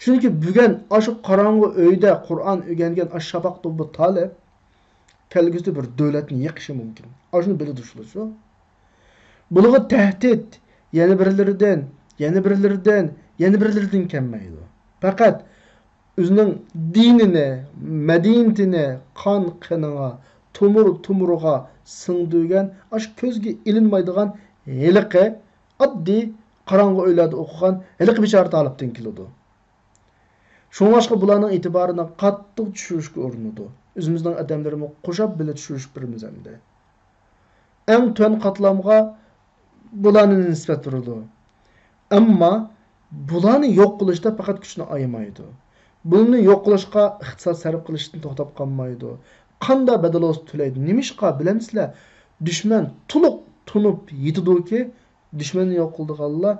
چۈنكى بۈگۈن ئاشۇ قاراڭغۇ ئۆيدە قۇرئان ئۆگەنگەن ئاشۇ شاپاق دوپپا تالىپ كەلگۈسىدە بىر دۆلەتنى يىقىشى مۇمكىن. ئاشۇنى بىلىدۇ شۇلىسۇ. بۇلىغا تەھدىت يەنە بىرلىرىدىن، يەنە بىرلىرىدىن، يەنە بىرلىرىدىن كەلمەيدۇ. پەقەت ئۆزىنىڭ دىنىنى، مەدەنىيىتىنى قان قېنىغا، تومۇر تومۇرىغا سىڭدۈرگەن، ئاشۇ كۆزگە ئىلىنمايدىغان ھېلىقى ئاددىي قاراڭغۇ ئۆيلەردە ئوقۇغان ھېلىقى بىچارە تالىپتىن كېلىدۇ. شۇڭلاشقا بۇلارنىڭ ئېتىبارىنى قاتتىق چۈشۈرۈشكە ئۇرۇنىدۇ. ئۆزىمىزنىڭ ئادەملىرىمۇ قوشاپ بىللە چۈشۈرۈشۈپ بېرىمىز ئەمدى. ئەڭ تۆۋەن قاتلامغا بۇلارنى نىسبەت بېرىدۇ. ئەمما بۇلارنى يوق قىلىشتا پەقەت كۈچنى ئايىمايدۇ. بۇلارنى يوق قىلىشقا ئىقتىساد سەرپ قىلىشتىن توختاپ قالمايدۇ. قانداق بەدەل بولسا تۆلەيدۇ. نېمىشقا بىلەمسىلەر؟ دۈشمەن تولۇق تونۇپ يېتىدۇكى، دۈشمەننى يوق قىلىدىغانلار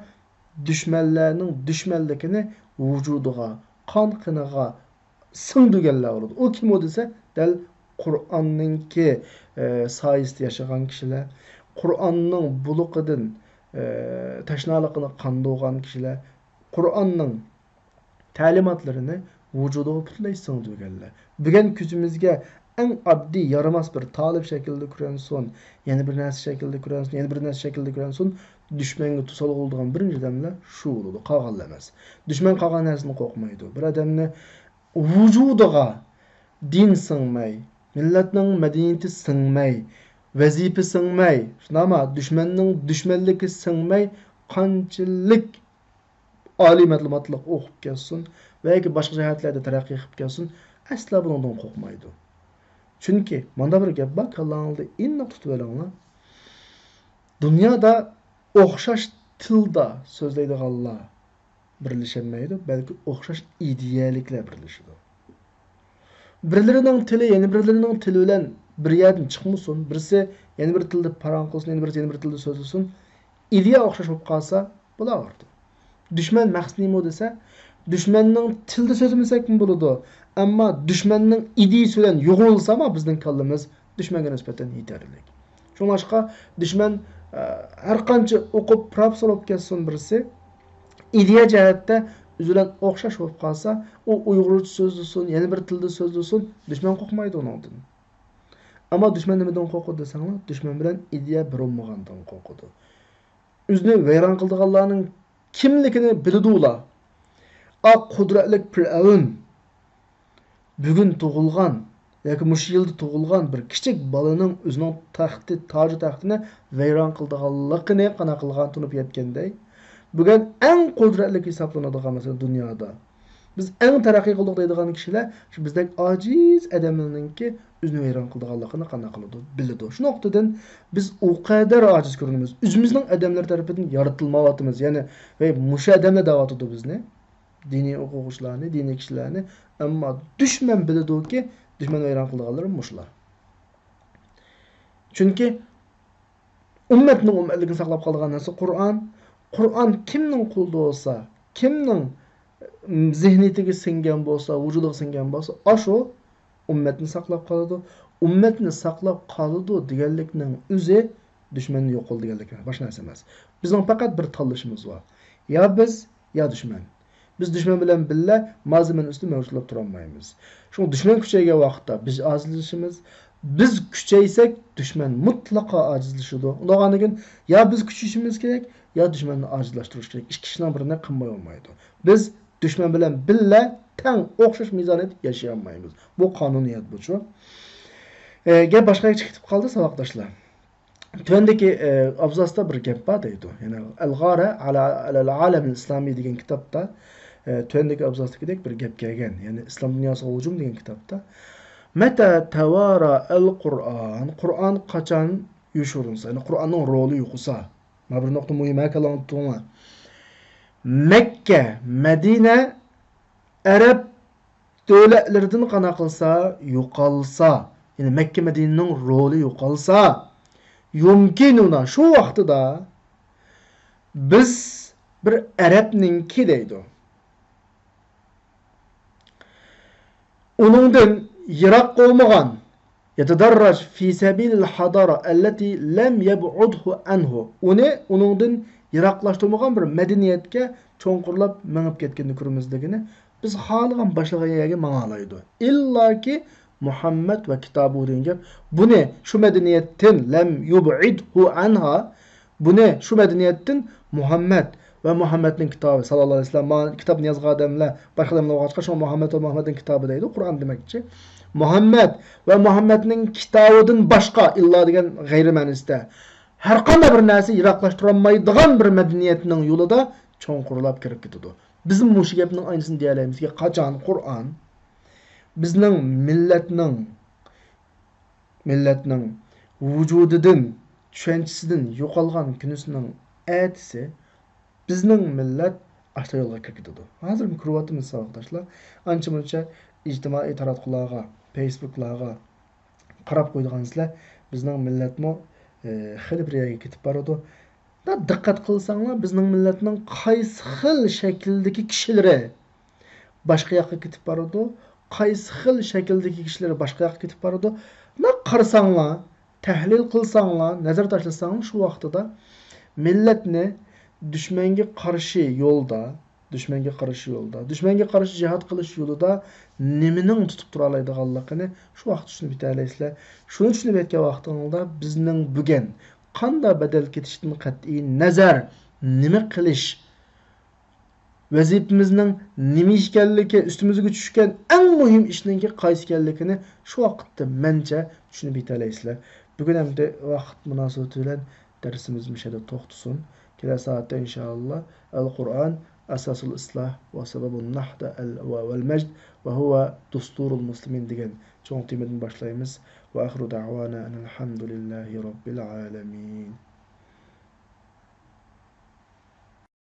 دۈشمەنلەرنىڭ دۈشمەنلىكىنى ۋۇجۇدىغا، قان قېنىغا سىڭدۈرگەنلەر بولىدۇ. ئۇ كىم ئۇ دېسە، دەل قۇرئاننىڭكى، ئە، سايىسىدا ياشىغان كىشىلەر، قۇرئاننىڭ بۇلىقىدىن، ئە، تەشنالىقىنى قاندۇرغان كىشىلەر، قۇرئاننىڭ تەلىماتلىرىنى ۋۇجۇدىغا پۈتۈنلەي سىڭدۈرگەنلەر. بۈگۈن كۆزىمىزگە ئەڭ ئاددىي، يارىماس بىر تالىپ شەكلىدە كۆرۈنسۇن، يەنە بىر نەرسە شەكلىدە كۆرۈنسۇن، يەنە بىر نەرسە شەكلىدە كۆرۈنسۇن، دۈشمەنگە توسالغۇ بولىدىغان بىرىنچى ئادەملەر شۇ بولىدۇ، قالغانلار ئەمەس. دۈشمەن قالغان نەرسىدىن قورقمايدۇ. بىر ئادەمنى ۋۇجۇدىغا دىن سىڭمەي، مىللەتنىڭ مەدەنىيىتى سىڭمەي، ۋەزىپە سىڭمەي، شۇنداقمۇ دۈشمەننىڭ دۈشمەنلىكى سىڭمەي، قانچىلىك ئالىي مەلۇماتلىق ئوقۇپ كەلسۇن ۋە ياكى باشقا جەھەتلەردە تەرەققىي قىلىپ كەلسۇن، ئەسلا بۇنىڭدىن قورقمايدۇ. چۈنكى مانا بىر گەپ بار، كاللاڭلاردا ئېنىق تۇتۇۋېلىڭلار. دۇنيادا ئوخشاش تىلدا سۆزلەيدىغانلار بىرلىشەلمەيدۇ، بەلكى ئوخشاش ئىدىيەلىكلەر بىرلىشىدۇ. بىرلىرىنىڭ تىلى يەنە بىرلىرىنىڭ تىلى بىلەن بىر يەردىن چىقمىسۇن، بىرسى يەنە بىر تىلدا پاراڭ قىلسۇن، يەنە بىرسى يەنە بىر تىلدا سۆزلىسۇن، ئىدىيە ئوخشاش بولۇپ قالسا بولاۋېرىدۇ. دۈشمەن مەقسىتى نېمە دېسە، دۈشمەننىڭ تىلىدا سۆزلىمىسەكمۇ بولىدۇ، ئەمما دۈشمەننىڭ ئىدىيىسى بىلەن يۇغۇرۇلسىمۇ بىزنىڭ كاللىمىز دۈشمەنگە نىسبەتەن يېتەرلىك. شۇڭلاشقا دۈشمەن، ئە، ھەر قانچە ئوقۇپ، پروفېسسور بولۇپ كەتسۇن بىرسى، ئىدىيە جەھەتتە ئۆزى بىلەن ئوخشاش بولۇپ قالسا، ئۇ ئۇيغۇرچە سۆزلىسۇن، يەنە بىر تىلدا سۆزلىسۇن، دۈشمەن قورقمايدۇ ئۇنىڭدىن. ئەمما دۈشمەن نېمىدىن قورقىدۇ دېسەڭلار، دۈشمەن بىلەن ئىدىيە بىر بولمىغاندىن قورقىدۇ. ئۆزىنى ۋەيران قىلىدىغانلارنىڭ كىملىكىنى بىلىدۇ ئۇلار. ئا قۇدرەتلىك پىرئەۋن بۈگۈن تۇغۇلغان ياكى مۇشۇ يىلدا تۇغۇلغان بىر كىچىك بالىنىڭ ئۆزىنىڭ تەختى، تاجۇ تەختىنى ۋەيران قىلىدىغانلىقىنى قانداق قىلغان تونۇپ يەتكەندەي، بۈگۈن ئەڭ قۇدرەتلىك ھېسابلىنىدىغان مەسىلەن دۇنيادا بىز ئەڭ تەرەققىي قىلدۇق دەيدىغان كىشىلەر شۇ بىزدەك ئاجىز ئادەملەرنىڭكى ئۆزىنى ۋەيران قىلىدىغانلىقىنى قانداق قىلىدۇ؟ بىلىدۇ. شۇ نۇقتىدىن بىز ئۇ قەدەر ئاجىز كۆرۈنىمىز. ئۆزىمىزنىڭ ئادەملەر تەرىپىدىن يارىتىلمايۋاتىمىز. يەنى، ۋەي، مۇشۇ ئادەملەر دەۋاتىدۇ بىزنى. دىنىي ئوقۇغۇچىلارنى، دىنىي كىشىلەرنى. ئەمما دۈشمەن بىلىدۇكى، دۈشمەن ۋەيران قىلىدىغانلىرى مۇشۇلار. چۈنكى ئۈممەتنىڭ ئۈممەتلىكىنى ساقلاپ قالىدىغان نەرسە قۇرئان. قۇرئان كىمنىڭ قولىدا بولسا، كىمنىڭ زېھنىيىتىگە سىڭگەن بولسا، ۋۇجۇدىغا سىڭگەن بولسا، ئاشۇ ئۈممەتنى ساقلاپ قالىدۇ. ئۈممەتنى ساقلاپ قالىدۇ دېگەنلىكنىڭ ئۆزى دۈشمەننى يوق قىل دېگەنلىك، باشقا نەرسە ئەمەس. بىزنىڭ پەقەت بىر تاللىشىمىز بار. يا بىز، يا دۈشمەن. بىز دۈشمەن بىلەن بىللە مال زېمىن ئۈستىدە مەۋجۇتلاپ تۇرالمايمىز. شۇڭا دۈشمەن كۈچەيگەن ۋاقىتتا بىز ئاجىزلىشىمىز. بىز كۈچەيسەك، دۈشمەن مۇتلەقا ئاجىزلىشىدۇ. ئۇنداق بولغاندىكىن يا بىز كۈچىيىشىمىز كېرەك، يا دۈشمەننى ئاجىزلاشتۇرۇش كېرەك. ئىككى ئىشنىڭ بىرىنى قىلماي بولمايدۇ. بىز دۈشمەن بىلەن بىللە تەڭ ئوخشاش مىزاندا ياشىيالمايمىز. بۇ قانۇنىيەت بۇچۇ. ئە، گەپ باشقا يەرگە كېتىپ قالدى، ساۋاقداشلار. تۆۋەندىكى، ئە، ئابزاستا بىر گەپ بار دەيدۇ. يەنى ئەل-غارە ئەلا، ئەلەل ئالەمىل ئىسلامى دېگەن كىتابتا، ئە، تۆۋەندىكى ئابزاستىكىدەك بىر گەپ كەلگەن. يەنى ئىسلام دۇنياسىغا ھۇجۇم دېگەن كىتابتا. مەتە تەۋارا ئەل قۇرئان. قۇرئان قاچان يوشۇرۇنسا، يەنى قۇرئاننىڭ رولى يوقىسا. مانا بىر نۇقتا مۇھىم ئەكەلدىڭلار. مەككە، مەدىنە، ئەرەب دۆلەتلىرىدىن قانداق قىلسا يوقالسا، يەنى مەككە مەدىنىنىڭ رولى يوقالسا، يۇمكىنۇنا، شۇ ۋاقتىدا بىز بىر ئەرەبنىڭكى دەيدۇ. ئۇنىڭدىن يىراق بولمىغان، يەتەدەررەج فى سەبىلىل ھادارە ئەللەتى لەم يەبئۇدھۇ ئەنھۇ. ئۇنى ئۇنىڭدىن يىراقلاشتۇرمىغان بىر مەدەنىيەتكە چوڭقۇرلاپ مېڭىپ كەتكىنىنى كۆرىمىز دېگىنى، بىز خالىغان باشلىغان يەرگە ماڭالايدۇ. ئىللاكى مۇھەممەد ۋە كىتابۇ دېگەن گەپ. بۇنى شۇ مەدەنىيەتتىن لەم يۇبئىدھۇ ئەنھا، بۇنى شۇ مەدەنىيەتتىن مۇھەممەد ۋە مۇھەممەدنىڭ كىتابى ساللاللاھۇ ئەلەيھى ۋەسەللەم، مانا كىتابنى يازغان ئادەملەر باشقا ئادەملەر بولغاچقا، شۇڭا مۇھەممەد ۋە مۇھەممەدنىڭ كىتابى دەيدۇ، قۇرئان دېمەكچى. مۇھەممەد ۋە مۇھەممەدنىڭ كىتابىدىن باشقا، ئىللا دېگەن غەيرىي مەنىسىدە، ھەرقانداق بىر نەرسە يىراقلاشتۇرالمايدىغان بىر مەدەنىيەتنىڭ يولىدا چوڭقۇرلاپ كىرىپ كېتىدۇ. بىزمۇ مۇشۇ گەپنىڭ ئاينىسىنى دېيەلەيمىزكى، قاچان قۇرئان بىزنىڭ مىللەتنىڭ مىللەتنىڭ ۋۇجۇدىدىن، چۈشەنچىسىدىن يوقالغان كۈنىسىنىڭ ئەتىسى بىزنىڭ مىللەت ئاشتا يولغا كىرىپ كېتىدۇ. ھازىرمۇ كۆرۈۋاتىمىز، ساۋاقداشلار. ئانچە-مۇنچە ئىجتىمائىي تاراتقۇلارغا، فېيسبۇكلارغا قاراپ قويىدىغانسىلەر، بىزنىڭ مىللەتمۇ، ئى، خېلى بىر يەرگە كېتىپ بارىدۇ. دا دىققەت قىلساڭلار، بىزنىڭ مىللەتنىڭ قايسى خىل شەكىلدىكى كىشىلىرى باشقا ياققا كېتىپ بارىدۇ، قايسى خىل شەكىلدىكى كىشىلىرى باشقا ياققا كېتىپ بارىدۇ. مۇنداق قارىساڭلار، تەھلىل قىلساڭلار، نەزەر تاشلىساڭلار، شۇ ۋاقتىدا مىللەتنى دۈشمەنگە قارشى يولدا، دۈشمەنگە قارشى يولدا، دۈشمەنگە قارشى جىھاد قىلىش يولىدا نېمىنىڭ تۇتۇپ تۇرالايدىغانلىقىنى شۇ ۋاقىتتا چۈشىنىپ يېتەلەيسىلەر. شۇنى چۈشىنىپ يەتكەن ۋاقتىڭىزدا بىزنىڭ بۈگۈن قانداق بەدەل كېتىشتىن قەتئىي نەزەر، نېمە قىلىش، ۋەزىپىمىزنىڭ نېمە ئىكەنلىكى، ئۈستىمىزگە چۈشكەن ئەڭ مۇھىم ئىشنىڭكى قايسى ئىكەنلىكىنى شۇ ۋاقىتتا مەنچە چۈشىنىپ يېتەلەيسىلەر. بۈگۈن ئەمدى ۋاقىت مۇناسىۋىتى بىلەن دەرسىمىز مۇشۇ يەردە توختىسۇن. كېلەر سائەتتە ئىنشائاللا، ئەل قۇرئان ئاساسۇل ئىسلاھ ۋە سەبەبۇن نەھدە ئەل ۋە ۋەل مەجد ۋە ھۇۋە دۇستۇرۇل مۇسلىمىن دېگەن چوڭ تېمىدىن باشلايمىز. ۋە ئاخىرۇ دەئۋانا ئەنىل ھەمدۇلىللاھى رەببىل ئالەمىن.